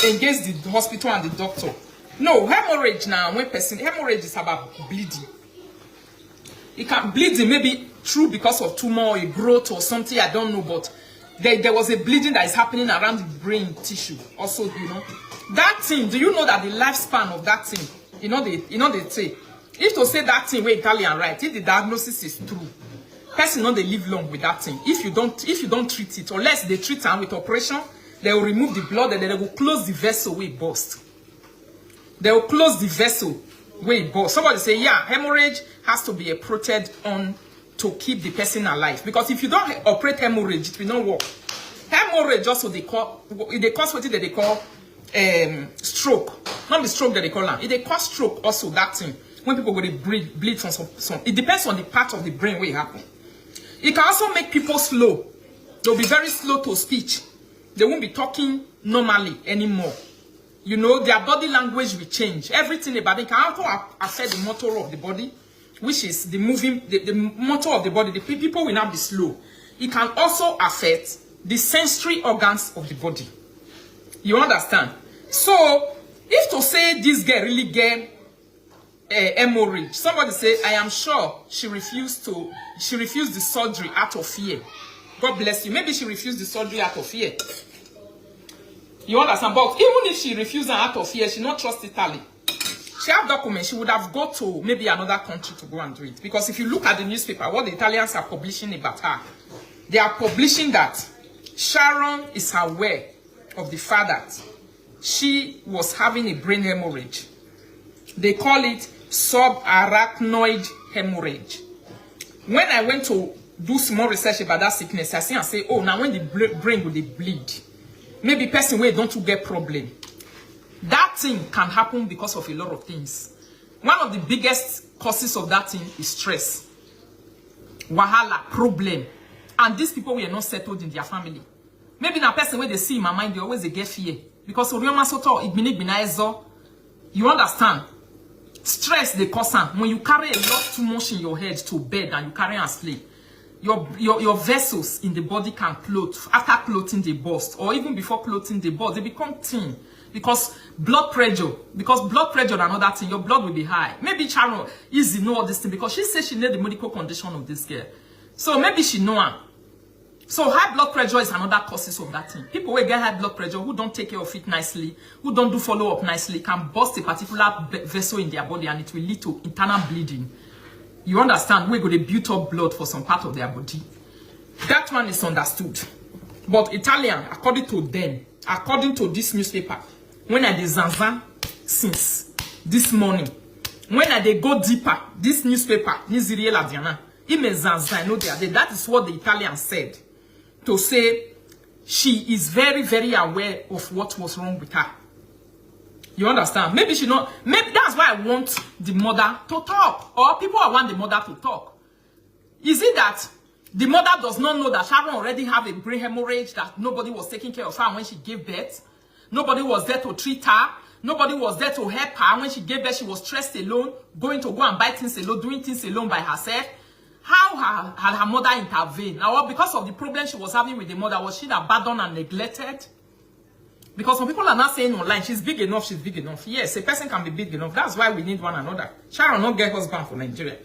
against the hospital and the doctor. No, hemorrhage now, when person hemorrhage is about bleeding. It can bleeding maybe true because of tumor or a growth or something, I don't know, but there, there was a bleeding that is happening around the brain tissue. Also, you know, that thing, do you know that the lifespan of that thing, you know, they, you know, they say, if to say that thing where Italian right, if the diagnosis is true, person not they live long with that thing. If you don't, if you don't treat it, unless they treat am with operation, they will remove the blood and then they will close the vessel where it burst. They will close the vessel where it burst. Somebody say, yeah, hemorrhage has to be operated on to keep the person alive. Because if you don't he- operate hemorrhage, it will not work. Hemorrhage also they call, they cause what they call um, stroke. Not the stroke that they call am. If they cause stroke also that thing. When people go they bleed, bleed from some, some, it depends on the part of the brain where it happen. It can also make people slow. They'll be very slow to speech. They won't be talking normally anymore. You know, their body language will change. Everything about it can also a- affect the motor of the body, which is the moving, the, the motor of the body. The pe- people will not be slow. It can also affect the sensory organs of the body. You understand? So, if to say this girl really get uh, hemorrhage, somebody say, I am sure she refused to, she refused the surgery out of fear. God bless you. Maybe she refused the surgery out of fear. You understand? But even if she refused and out of fear, she not trust Italy. She have documents. She would have go to maybe another country to go and do it. Because if you look at the newspaper, what the Italians are publishing about her, they are publishing that Sharon is aware of the fact that she was having a brain hemorrhage. They call it subarachnoid hemorrhage. When I went to do small research about that sickness, I see and say, oh, now when the bra- brain will they bleed, maybe person where don't to get problem. That thing can happen because of a lot of things. One of the biggest causes of that thing is stress, wahala, problem. And these people were not settled in their family. Maybe na person wey dey see in my mind, they always dey get fear. Because Orioma Soto, Igbinigbina Ezo, you understand? Stress dey cause am. When you carry a lot too much in your head to bed and you carry and sleep, your, your, your vessels in the body can clot. After clotting, they burst. Or even before clotting, they burst. They become thin. Because blood pressure, because blood pressure and another thing, your blood will be high. Maybe Sharon Easy know all this thing because she said she know the medical condition of this girl. So maybe she know am. So high blood pressure is another causes of that thing. People wey get high blood pressure, who don't take care of it nicely, who don't do follow up nicely, can burst a particular be- vessel in their body and it will lead to internal bleeding. You understand? We go dey build up blood for some part of their body. That one is understood. But Italian, according to them, according to this newspaper, when I dey zanzan since this morning, when I dey go deeper, this newspaper, Niziriela Diana, ime zanzan, no dey. That is what the Italian said, to say she is very, very aware of what was wrong with her. You understand? Maybe she not. Maybe that's why I want the mother to talk, or people, I want the mother to talk. Is it that the mother does not know that Sharon already have a brain hemorrhage, that nobody was taking care of her when she gave birth? Nobody was there to treat her. Nobody was there to help her when she gave birth. She was stressed alone, going to go and buy things alone, doing things alone by herself. How her, her, her mother intervened? Now, because of the problem she was having with the mother, was she abandoned and neglected? Because some people are not saying online, she's big enough, she's big enough. Yes, a person can be big enough. That's why we need one another. Sharon not get husband for Nigeria.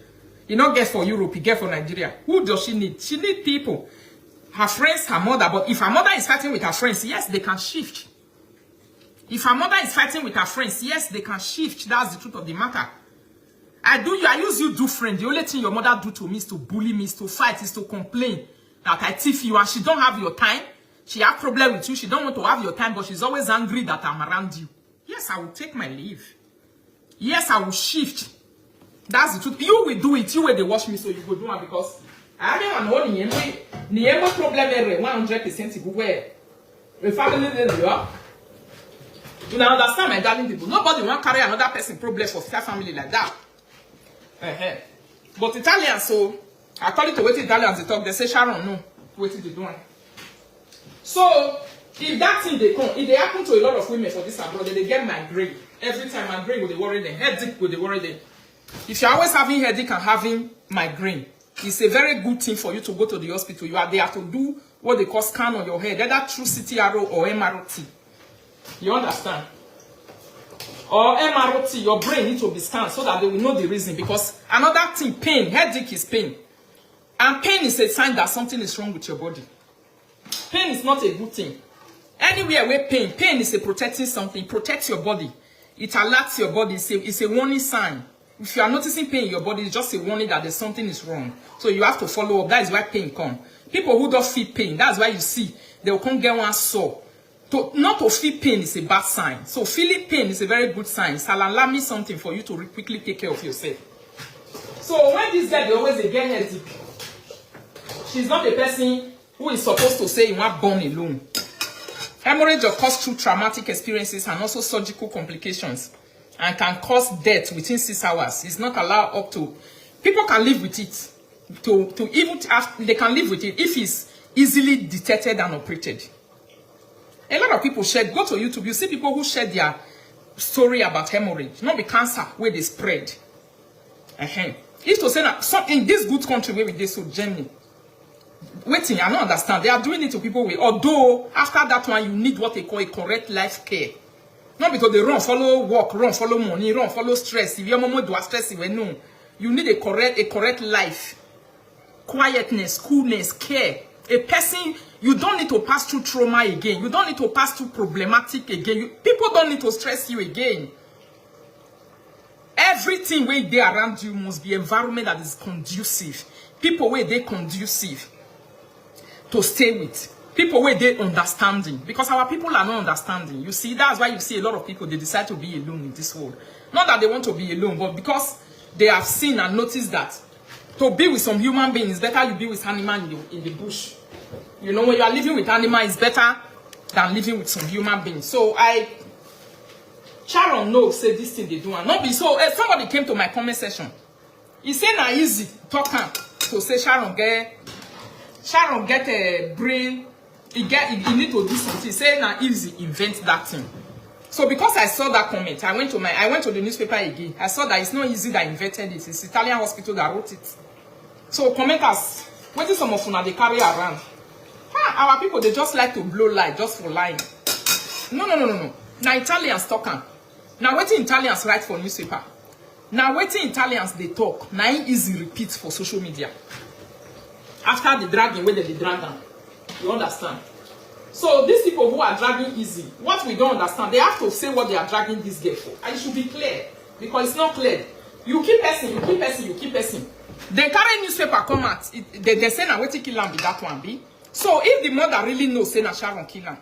You not get for Europe, you get for Nigeria. Who does she need? She need people. Her friends, her mother. But if her mother is fighting with her friends, yes, they can shift. If her mother is fighting with her friends, yes, they can shift. That's the truth of the matter. I do you, I use you do friend. The only thing your mother do to me is to bully me, is to fight, is to complain that I thief you, and she don't have your time. She have problem with you. She don't want to have your time, but she's always angry that I'm around you. Yes, I will take my leave. Yes, I will shift. That's the truth. You will do it. You will dey watch me, so you go do am because I mean, I'm only niemo problem ere one hundred percent where a family dey there. You now understand, my darling people. Nobody want carry another person problem for their family like that. Uh-huh. But Italians, so according to what Italians they talk, they say Sharon no, what they do am. So if that thing they come, if they happen to a lot of women for this abroad, they get migraine. Every time migraine will they worry them, headache will they worry them. If you're always having headache and having migraine, it's a very good thing for you to go to the hospital. You are there to do what they call scan on your head, either through C T R O or M R T. You understand? Or M R T, your brain need to be scanned so that they will know the reason. Because another thing, pain, headache is pain. And pain is a sign that something is wrong with your body. Pain is not a good thing. Anywhere where pain, pain is a protecting something, protects your body. It alerts your body. It's a, it's a warning sign. If you are noticing pain in your body, it's just a warning that there's something is wrong. So you have to follow up. That is why pain come. People who don't feel pain, that's why you see they will come get one sore. To not to feel pain is a bad sign. So feeling pain is a very good sign. It's alarming something for you to re- quickly take care of yourself. So when this girl dey always dey get headache, she's not a person who is supposed to say you want born alone. Hemorrhage occurs through traumatic experiences and also surgical complications and can cause death within six hours. It's not allowed up to. People can live with it. To to even have, they can live with it if it's easily detected and operated. A lot of people share. Go to YouTube, you see people who share their story about hemorrhage, not be cancer where they spread. Uh-huh. If to say that some in this good country where we dey so Germany, waiting, I don't understand. They are doing it to people with. Although after that one, you need what they call a correct life care. Not because they run follow work, run follow money, run follow stress. If your mama do a stress, you know, you need a correct, a correct life, quietness, coolness, care. A person, you don't need to pass through trauma again. You don't need to pass through problematic again. You, people don't need to stress you again. Everything wey dey around you must be environment that is conducive. People wey dey conducive to stay with. People wey dey understanding. Because our people are not understanding. You see, that's why you see a lot of people, they decide to be alone in this world. Not that they want to be alone, but because they have seen and noticed that to be with some human beings is better you be with animal in the, in the bush. You know, when you are living with animal, it's better than living with some human beings. So I Sharon know say this thing dey do am. No be so. Eh, somebody came to my comment section. He say na Izzy talk am to say Sharon get Sharon get a brain. He get he, he need to do something. Say na Izzy invent that thing. So because I saw that comment, I went to my I went to the newspaper again. I saw that it's not Izzy that invented it. It's Italian hospital that wrote it. So commenters, wetin some of una dey carry around? Ah, our people, they just like to blow lie just for lying. No, no, no, no, no. Na Italians talk am. Na wetin Italians write for newspaper. Na wetin Italians dey talk. Na im Izzy repeat for social media. After the dragging wey dem dey drag am, you understand? So these people who are dragging Izzy, what we don't understand, they have to say what they are dragging this girl for. And it should be clear, because it's not clear. You keep person, you keep person, you keep person. They carry newspaper come out. It, they, they say na wetin kill am be that one be. So if the mother really know say na Sharon kill am,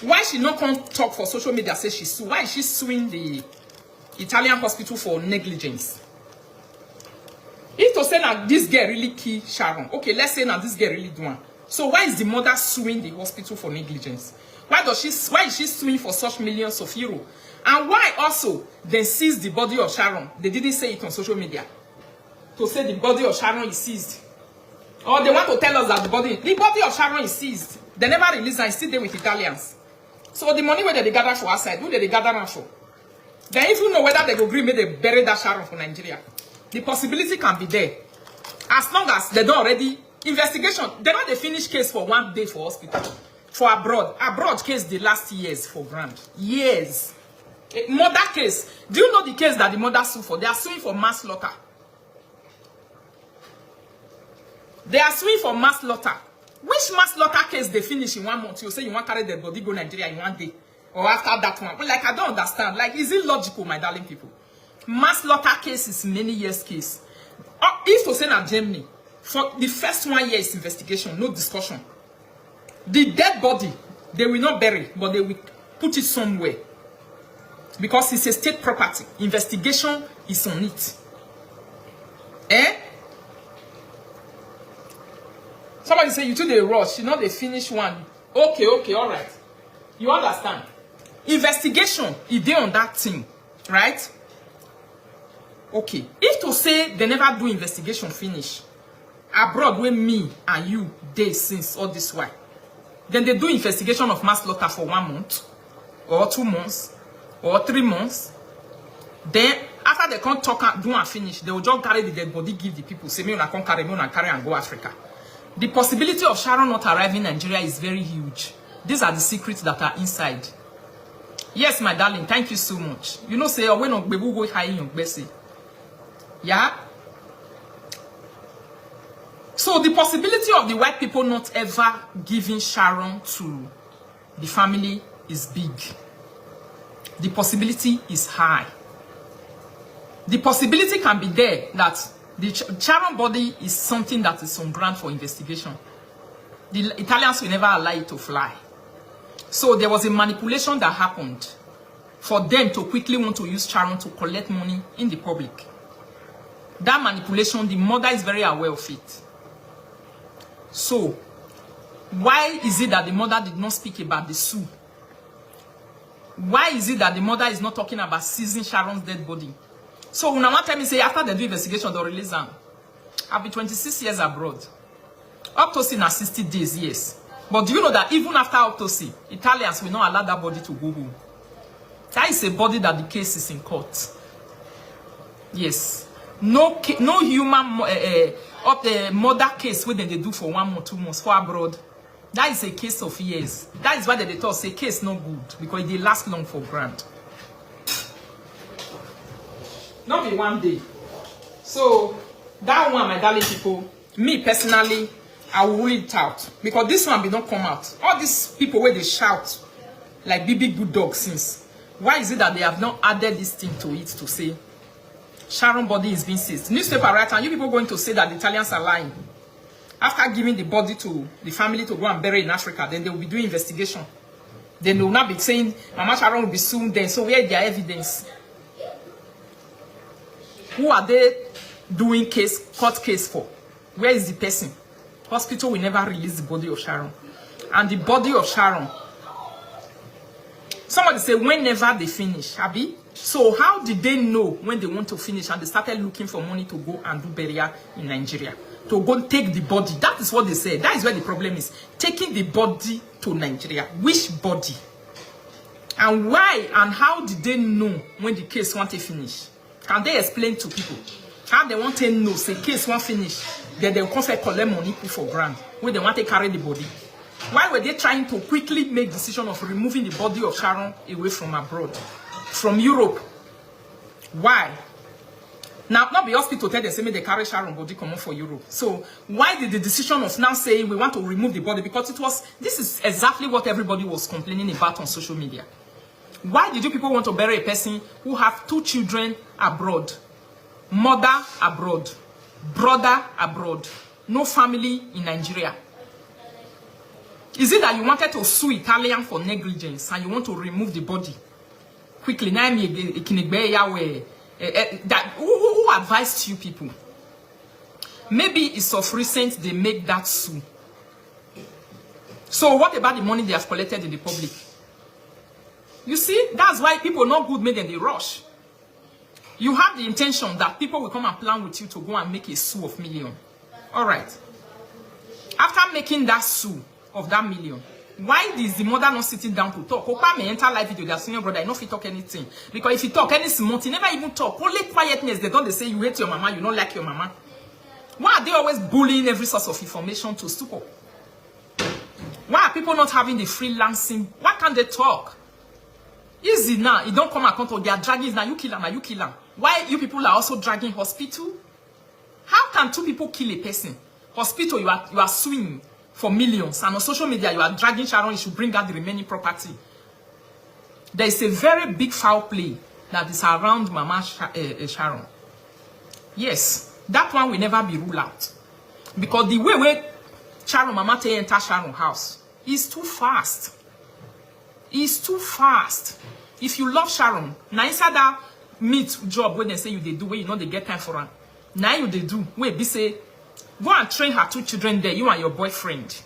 why she no come talk for social media say she sue? Why is she suing the Italian hospital for negligence? If to say na this girl really kill Sharon, okay, let's say na this girl really do am. So why is the mother suing the hospital for negligence? Why does she? Why is she suing for such millions of euro? And why also they seize the body of Sharon? They didn't say it on social media to say the body of Sharon is seized. Or they want to tell us that the body, the body of Sharon is seized. They never release and still dey with Italians. So the money wey dem dey gather for outside, who dem dey gather am for? They even know whether they go gree make they bury that Sharon for Nigeria. The possibility can be there. As long as they don't already investigation, they don't dey finish case for one day for hospital. For abroad, abroad case dey last years for ground. Years. Eh, murder case. Do you know the case that the mother sue for? They are suing for manslaughter. They are suing for manslaughter. Which manslaughter case they finish in one month? You say you want carry the body go Nigeria in one day, or after that one? Like, I don't understand. Like, is it logical, my darling people? Manslaughter case is many years case. Uh, if to say na Germany, for the first one year is investigation, no discussion. The dead body, they will not bury, but they will put it somewhere, because it's a state property. Investigation is on it. Eh? Somebody say you too dey rush, you know they finish one. Okay, okay, all right. You understand? Investigation, e dey on that thing, right? Okay. If to say they never do investigation finish, abroad wey me and you dey since all this while, then they do investigation of manslaughter for one month or two months or three months. Then after they come talk am, do and finish, they will just carry the dead body, give the people, say, "Me una come carry, me una carry and go Africa." The possibility of Sharon not arriving Nigeria is very huge. These are the secrets that are inside. Yes, my darling, thank you so much. You know, say, "Oh, when Ogbebu go high in Ogbese." Yeah. So the possibility of the white people not ever giving Sharon to the family is big. The possibility is high. The possibility can be there that the Ch- Sharon body is something that is on ground for investigation. The Italians will never allow it to fly. So there was a manipulation that happened for them to quickly want to use Sharon to collect money in the public. That manipulation, the mother is very aware of it. So, why is it that the mother did not speak about the sue? Why is it that the mother is not talking about seizing Sharon's dead body? So, una wan tell me say after they do investigation, they'll release am? I've been twenty-six years abroad. Autopsy na sixty days, yes. But do you know that even after autopsy, Italians will not allow that body to go home? That is a body that the case is in court. Yes. No, ca- no human mo- uh, uh, up the murder case wey dem dey do for one month, two months for abroad. That is a case of years. That is why dem dey talk say case no good, because e dey last long for ground. Not be one day. So that one, my darling people, me personally, I will rule it out, because this one be not come out. All these people where they shout like big big good dog since. Why is it that they have not added this thing to it to say Sharon body is being seized? Newspaper writer, and you people going to say that the Italians are lying. After giving the body to the family to go and bury in Africa, then they will be doing investigation. Then they will not be saying Mama Sharon will be sued then. So where is their evidence? Who are they doing case, court case for? Where is the person? Hospital will never release the body of Sharon. And the body of Sharon, Somebody say, "Whenever they finish, abi?" So how did they know when they want to finish and they started looking for money to go and do burial in Nigeria? To go take the body. That is what they said. That is where the problem is. Taking the body to Nigeria. Which body? And why and how did they know when the case want to finish? Can they explain to people how they want to know say case one finish, then they come for collect money put for ground when they want to carry the body? Why were they trying to quickly make decision of removing the body of Sharon away from abroad, from Europe? Why? Now, not be hospital tell them say make they carry Sharon body comot for Europe. So why did the decision of now saying we want to remove the body? Because it was, this is exactly what everybody was complaining about on social media. Why did you people want to bury a person who have two children abroad, mother abroad, brother abroad, no family in Nigeria? Is it that you wanted to sue Italian for negligence and you want to remove the body quickly? Now me, Ikinigbe Yahweh. Eh, eh, that, who, who who advised you people? Maybe it's of recent they make that sue. So what about the money they have collected in the public? You see, that's why people not good make them they rush. You have the intention that people will come and plan with you to go and make a sue of million. All right. After making that sue of that million, why is the mother not sitting down to talk? Opa may enter live video, their senior brother, you no fit talk anything. Because if you talk any small thing, never even talk. Only quietness, they don't they say you hate your mama, you don't like your mama. Why are they always bullying every source of information to stupor? Why are people not having the freelancing? Why can't they talk? Easy now. You don't come and come talk. They are dragging now. You kill them. Now you kill them. Why you people are also dragging hospital? How can two people kill a person? Hospital, you are you are suing for millions, and on social media you are dragging Sharon. You should bring out the remaining property. There is a very big foul play that is around Mama Sha- uh, uh, Sharon. Yes, that one will never be ruled out, because the way way Sharon Mama take enter Sharon house is too fast. It's too fast. If you love Sharon, now inside that meat job when they say you they do, when you know they get time for her, now you they do. Wait, be say, go and train her two children there, you and your boyfriend.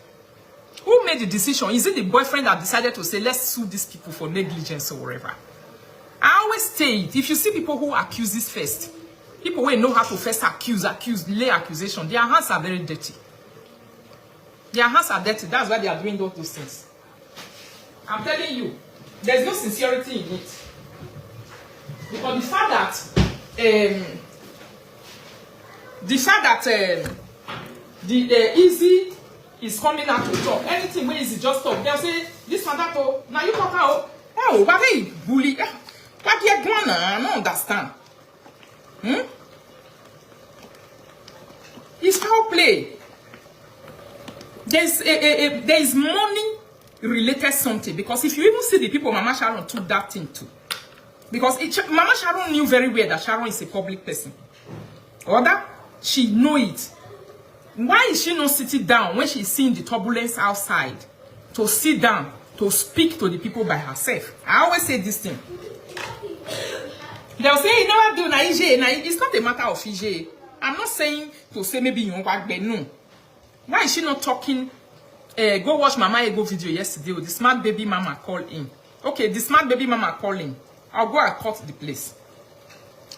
Who made the decision? Is it the boyfriend that decided to say, "Let's sue these people for negligence or whatever"? I always say it. If you see people who accuses first, people who know how to first accuse, accuse, lay accusation, their hands are very dirty. Their hands are dirty. That's why they are doing all those things. I'm telling you, there's no sincerity in it. Because the fact that um, the fact that um, the uh, Easy is coming out to talk, anything where Easy just talk, they'll say, "This one, that, oh, now you talk out." Oh, what are you bully? Eh, what you gonna? I don't understand. Hmm? It's foul play. There's a, a, a there's money related something, because if you even see the people Mama Sharon took that thing to, because it, Mama Sharon knew very well that Sharon is a public person. Or that she know it. Why is she not sitting down when she's seeing the turbulence outside to sit down to speak to the people by herself? I always say this thing. They'll say, "You know what, do na ije na." It's not a matter of ije. I'm not saying to say maybe you want to no. Why is she not talking? Uh, go watch Mama Ego video yesterday. Oh, the smart baby mama call in. Okay, the smart baby mama call in. I'll go and cut the place.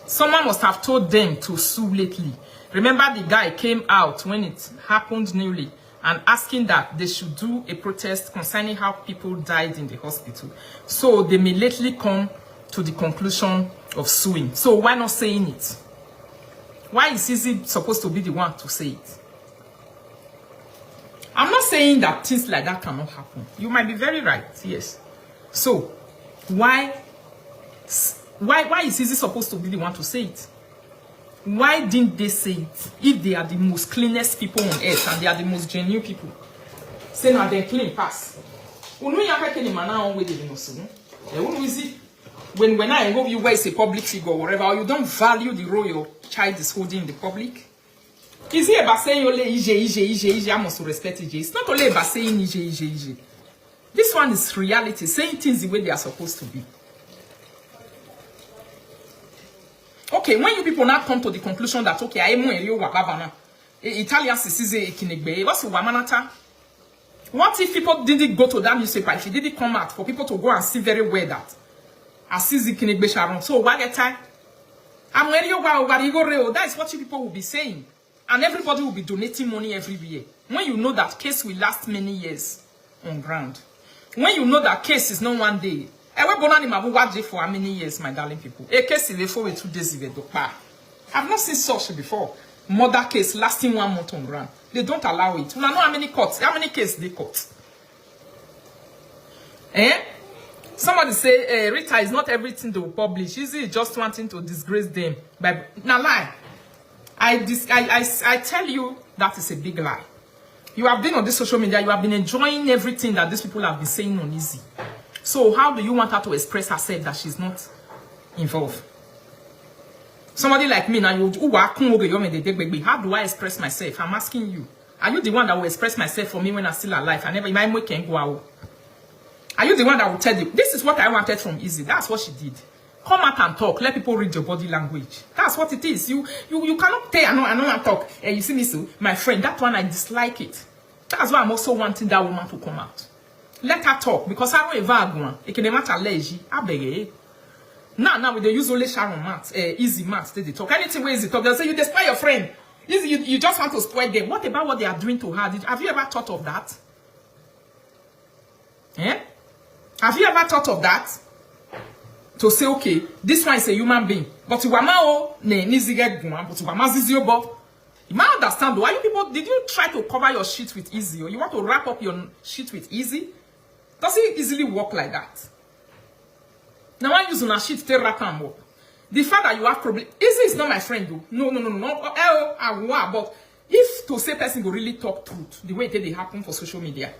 Someone must have told them to sue lately. Remember, the guy came out when it happened newly and asking that they should do a protest concerning how people died in the hospital. So they may lately come to the conclusion of suing. So why not saying it? Why is Easy supposed to be the one to say it? I'm not saying that things like that cannot happen. You might be very right, yes. So why why why is Easy supposed to be the one to say it? Why didn't they say it if they are the most cleanest people on earth and they are the most genuine people? Say now they clean pass. Unu ya ka keni mana on we dey no sunu. E unu isi when when I go you where is a public figure or whatever, or you don't value the role your child is holding in the public. Is it about saying only ije ije ije ije? I must respect ije. It's not only about saying ije ije ije. This one is reality, saying things the way they are supposed to be. Okay, when you people now come to the conclusion that, okay, I mo eri wa baba na, Italian sisize ikinegbe, what's wamanata? What if people didn't go to that newspaper? If it didn't come out for people to go and see very well that Azizi Ikenegbe Sharon. So why get time? I'm ready. That is what you people will be saying. And everybody will be donating money everywhere. When you know that case will last many years on ground. When you know that case is not one day. Ewe bona ni mabu waje for how many years, my darling people? A case is for two days. I've not seen such before. Murder case lasting one month on ground. They don't allow it. You know how many courts, how many cases they court? Eh? Somebody say, eh, Rita, is not everything they will publish. Is it just wanting to disgrace them? But na lie. I, dis- I, I, I tell you, that is a big lie. You have been on this social media, you have been enjoying everything that these people have been saying on Izzy. So how do you want her to express herself that she's not involved? Somebody like me now, you who are kun oge yome de degbe. How do I express myself? I'm asking you. Are you the one that will express myself for me when I'm still alive? I never, my mo can go out. Are you the one that will tell them, "This is what I wanted from Izzy"? That's what she did. Come out and talk. Let people read your body language. That's what it is. You you you cannot say, "I know, I know, I talk." And you see me so, my friend, that one I dislike it. That's why I'm also wanting that woman to come out. Let her talk because I don't ever go on. It can matter lazy. I beg it. Now, now with the use only Sharon Matt, uh, Izzy Matt, they talk. Anything where Izzy talk, they'll say, "You destroy your friend." Izzy, you, you just want to spoil them. What about what they are doing to her? Did, have you ever thought of that? Eh? Have you ever thought of that? To say, "Okay, this one is a human being, but Wamao ne nizige guma, but Wama ziziobo." You might understand. Why you people, did you try to cover your shit with Izzy, or you want to wrap up your shit with Izzy? Does it easily work like that? Now I use una shit to wrap am up. The fact that you have problem, Izzy is not my friend though. No, no, no, no. Eh, oh, I want, but if to say person go really talk truth, the way it dey happen for social media,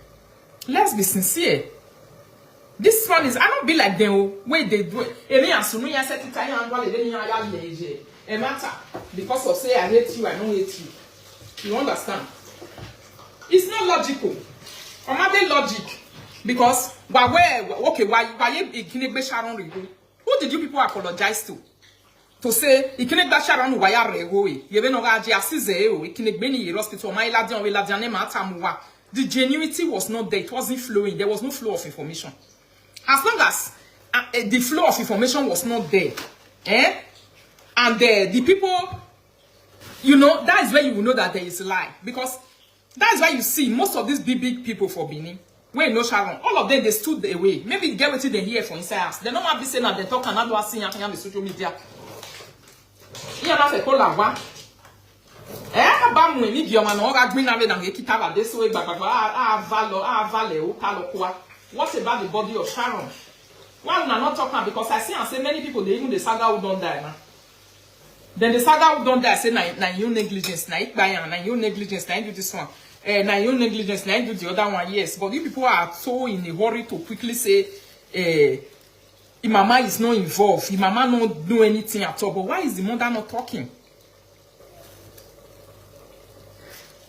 let's be sincere. This one is, I don't be like them. Oh, wait, they do it. Emi asunu ya set it, I am one, they don't ya leje. A matter because of say I hate you, I don't hate you. You understand? It's not logical. Or not logic. Because why, where, okay, why, why you Ikenegbe Sharon Rigo? Who did you people apologize to? To say, "Ikenegbe Sharon waya rego e. Yebe no gaji asize e o. Ikenegbe ni hospital. Ma iladian, we iladian ne ma tamuwa." The genuinity was not there. It wasn't flowing. There was no flow of information. As long as uh, eh, the flow of information was not there, eh? And uh, the people, you know, that is where you will know that there is a lie. Because that is why you see most of these big, big people for Benin, when no Sharon, all of them, they stood away. Maybe get wetin they hear for inside house. They no wan be say na dem talk and do see yan yan social media. Iya na fe ko la wa. Eh, ba mu ni bi o ma no ga gbin na we na we kita ba de so e gbagba a a va lo a va le o ka lo kwa. What about the body of Sharon? Why una not talk am? Because I see and say many people, they even the saga who don't die now. Then the saga who don't die say na na your negligence, na ikbayan, na your negligence, na you do this one, eh, na your negligence, na you do the other one. Yes, but you people are so in a hurry to quickly say, eh, "Imama is not involved. Imama not do anything at all." But why is the mother not talking?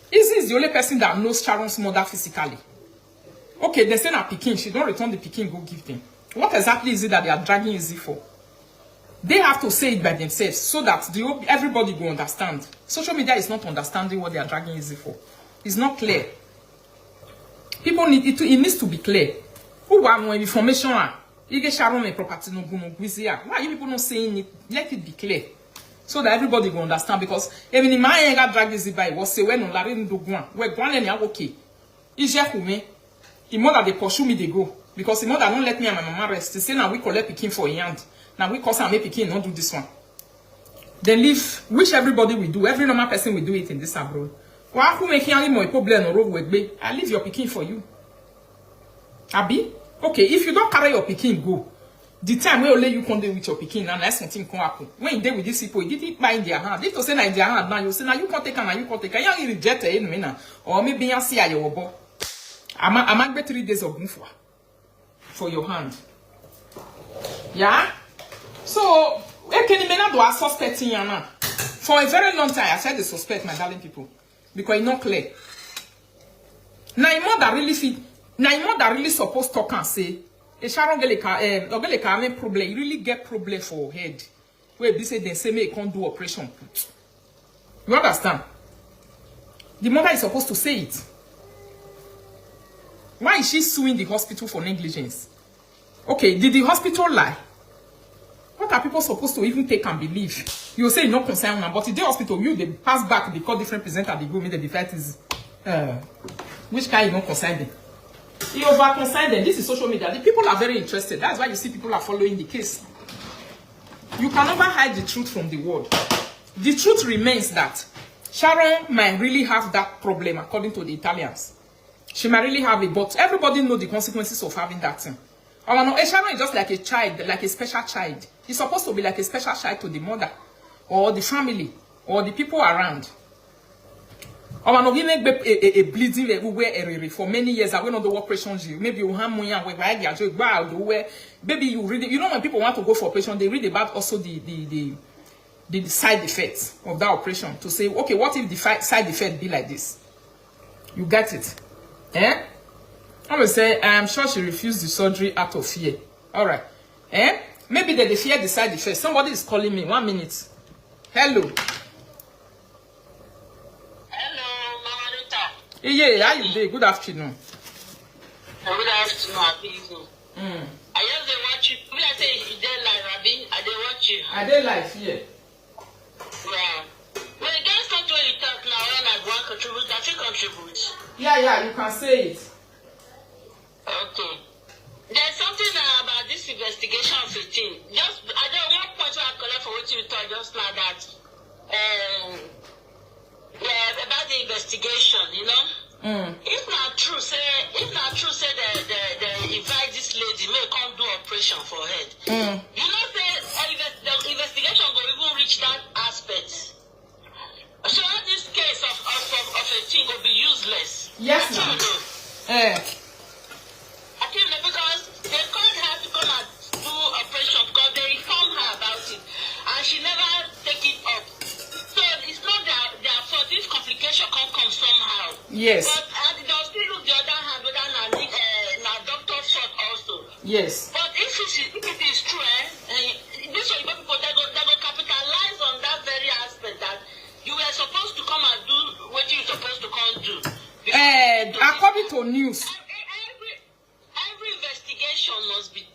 Izzy is the only person that knows Sharon's mother physically. Okay, they say na pikin, she don't return the pikin go give them. What exactly is it that they are dragging Izzy for? They have to say it by themselves so that the whole- everybody go understand. Social media is not understanding what they are dragging Izzy for. It's not clear. People need it. To, it needs to be clear. Who want more information? Ah, you get Sharon a property no guno gwizia. Why are you people not saying it? Let it be clear so that everybody go understand. Because even in my anger drag Izzy by was say when no lari no do guan. We guan le ni okay. Ije kume. Him mother dey pursue me dey go because him mother no let me and my mama rest. He say na we collect pikin for him hand. Na we cause am make pikin no do this one. Then leave, which everybody will do. Every normal person will do it in this abroad. Wa kume ki ani mo problem no road we gbe. I leave your pikin for you. Abi? Okay, if you don't carry your pikin go, the time wey only you can dey with your pikin, na na something can happen. When you dey with these people, you didn't buy in their hand. If to say na in their hand now, you say na you can take am, na you can take am. You reject it, you know, or maybe you see your boy. I'm a, I'm a three days of move for your hand. Yeah. So Ekenimena do a suspecting yana. For a very long time, I said the suspect, my darling people, because it's not clear. Na him mother really fit. Na him mother really supposed talk and say, "E Sharon Geleka, eh, Ogeleka have a problem. He really get problem for head. Where be say they say me can't do operation." You understand? The mother is supposed to say it. Why is she suing the hospital for negligence? Okay, did the hospital lie? What are people supposed to even take and believe? You say you no concern una, but the hospital, you dey pass back, they call different presenter, they go make the fight is uh, which kind you no concern them? You over concern them. This is social media. The people are very interested. That's why you see people are following the case. You can never hide the truth from the world. The truth remains that Sharon might really have that problem, according to the Italians. She might really have it, but everybody know the consequences of having that thing. Our no, Sharon is just like a child, like a special child. He's supposed to be like a special child to the mother, or the family, or the people around. Our no, he make a, a, a bleeding everywhere, everywhere for many years. I went on the operation. Maybe you have money and where, where, where, maybe you really, you know, when people want to go for operation, they read about also the the the, the side effects of that operation to say, okay, what if the fi- side effect be like this? You get it? Eh? I will say, I'm sure she refused the surgery out of fear. All right. Eh? Maybe they, they fear the side effects. Somebody is calling me. One minute. Hello. Hello, Mama Rita. Yeah, how you doing? Good afternoon. Good afternoon, happy evening. Mm. I just dey watch you. Be like say you dey live, abi? I dey watch you. I dey live here. Yeah. Well, that's not what you talk now. When I go and contribute, I fit contribute. Yeah, yeah, you can say it. Okay. There's something uh, about this investigation of a thing. Just I don't want point I collect for what you talk just like that. Um, yeah, about the investigation, you know. Mm. If not true, say if not true, say they they, they invite this lady, may come do operation for head. Mm. You know, say uh, the investigation go even reach that aspect. So all this case of of of, of a thing go be useless. Yes, ma'am. Eh. I think that because they called her to come and do operation because they informed her about it, and she never take it up. So it's not their their fault if complication can come somehow. Yes. But uh, they'll still look the other hand whether na uh, na doctor's fault also. Yes. But if it is, if it is true, eh, eh, this Oyibo people they go they go capitalize on that very aspect that you were supposed to come and do what you supposed to come do. Eh, according to news. Every, every investigation must be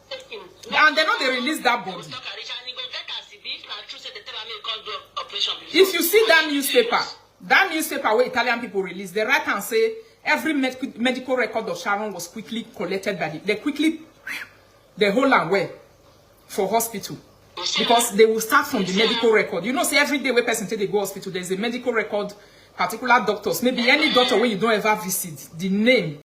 taken. And they know they release that body. Talk and reach and e go get as e be if na true say they tell am make e come do operation before. If you see that newspaper, that newspaper where Italian people release, they write and say every med- medical record of Sharon was quickly collected by the, they quickly, they hold am well for hospital. Because they will start from the medical record. You know, say every day where person take they go hospital, there's a medical record, particular doctors, maybe any doctor where you don't ever visit, the name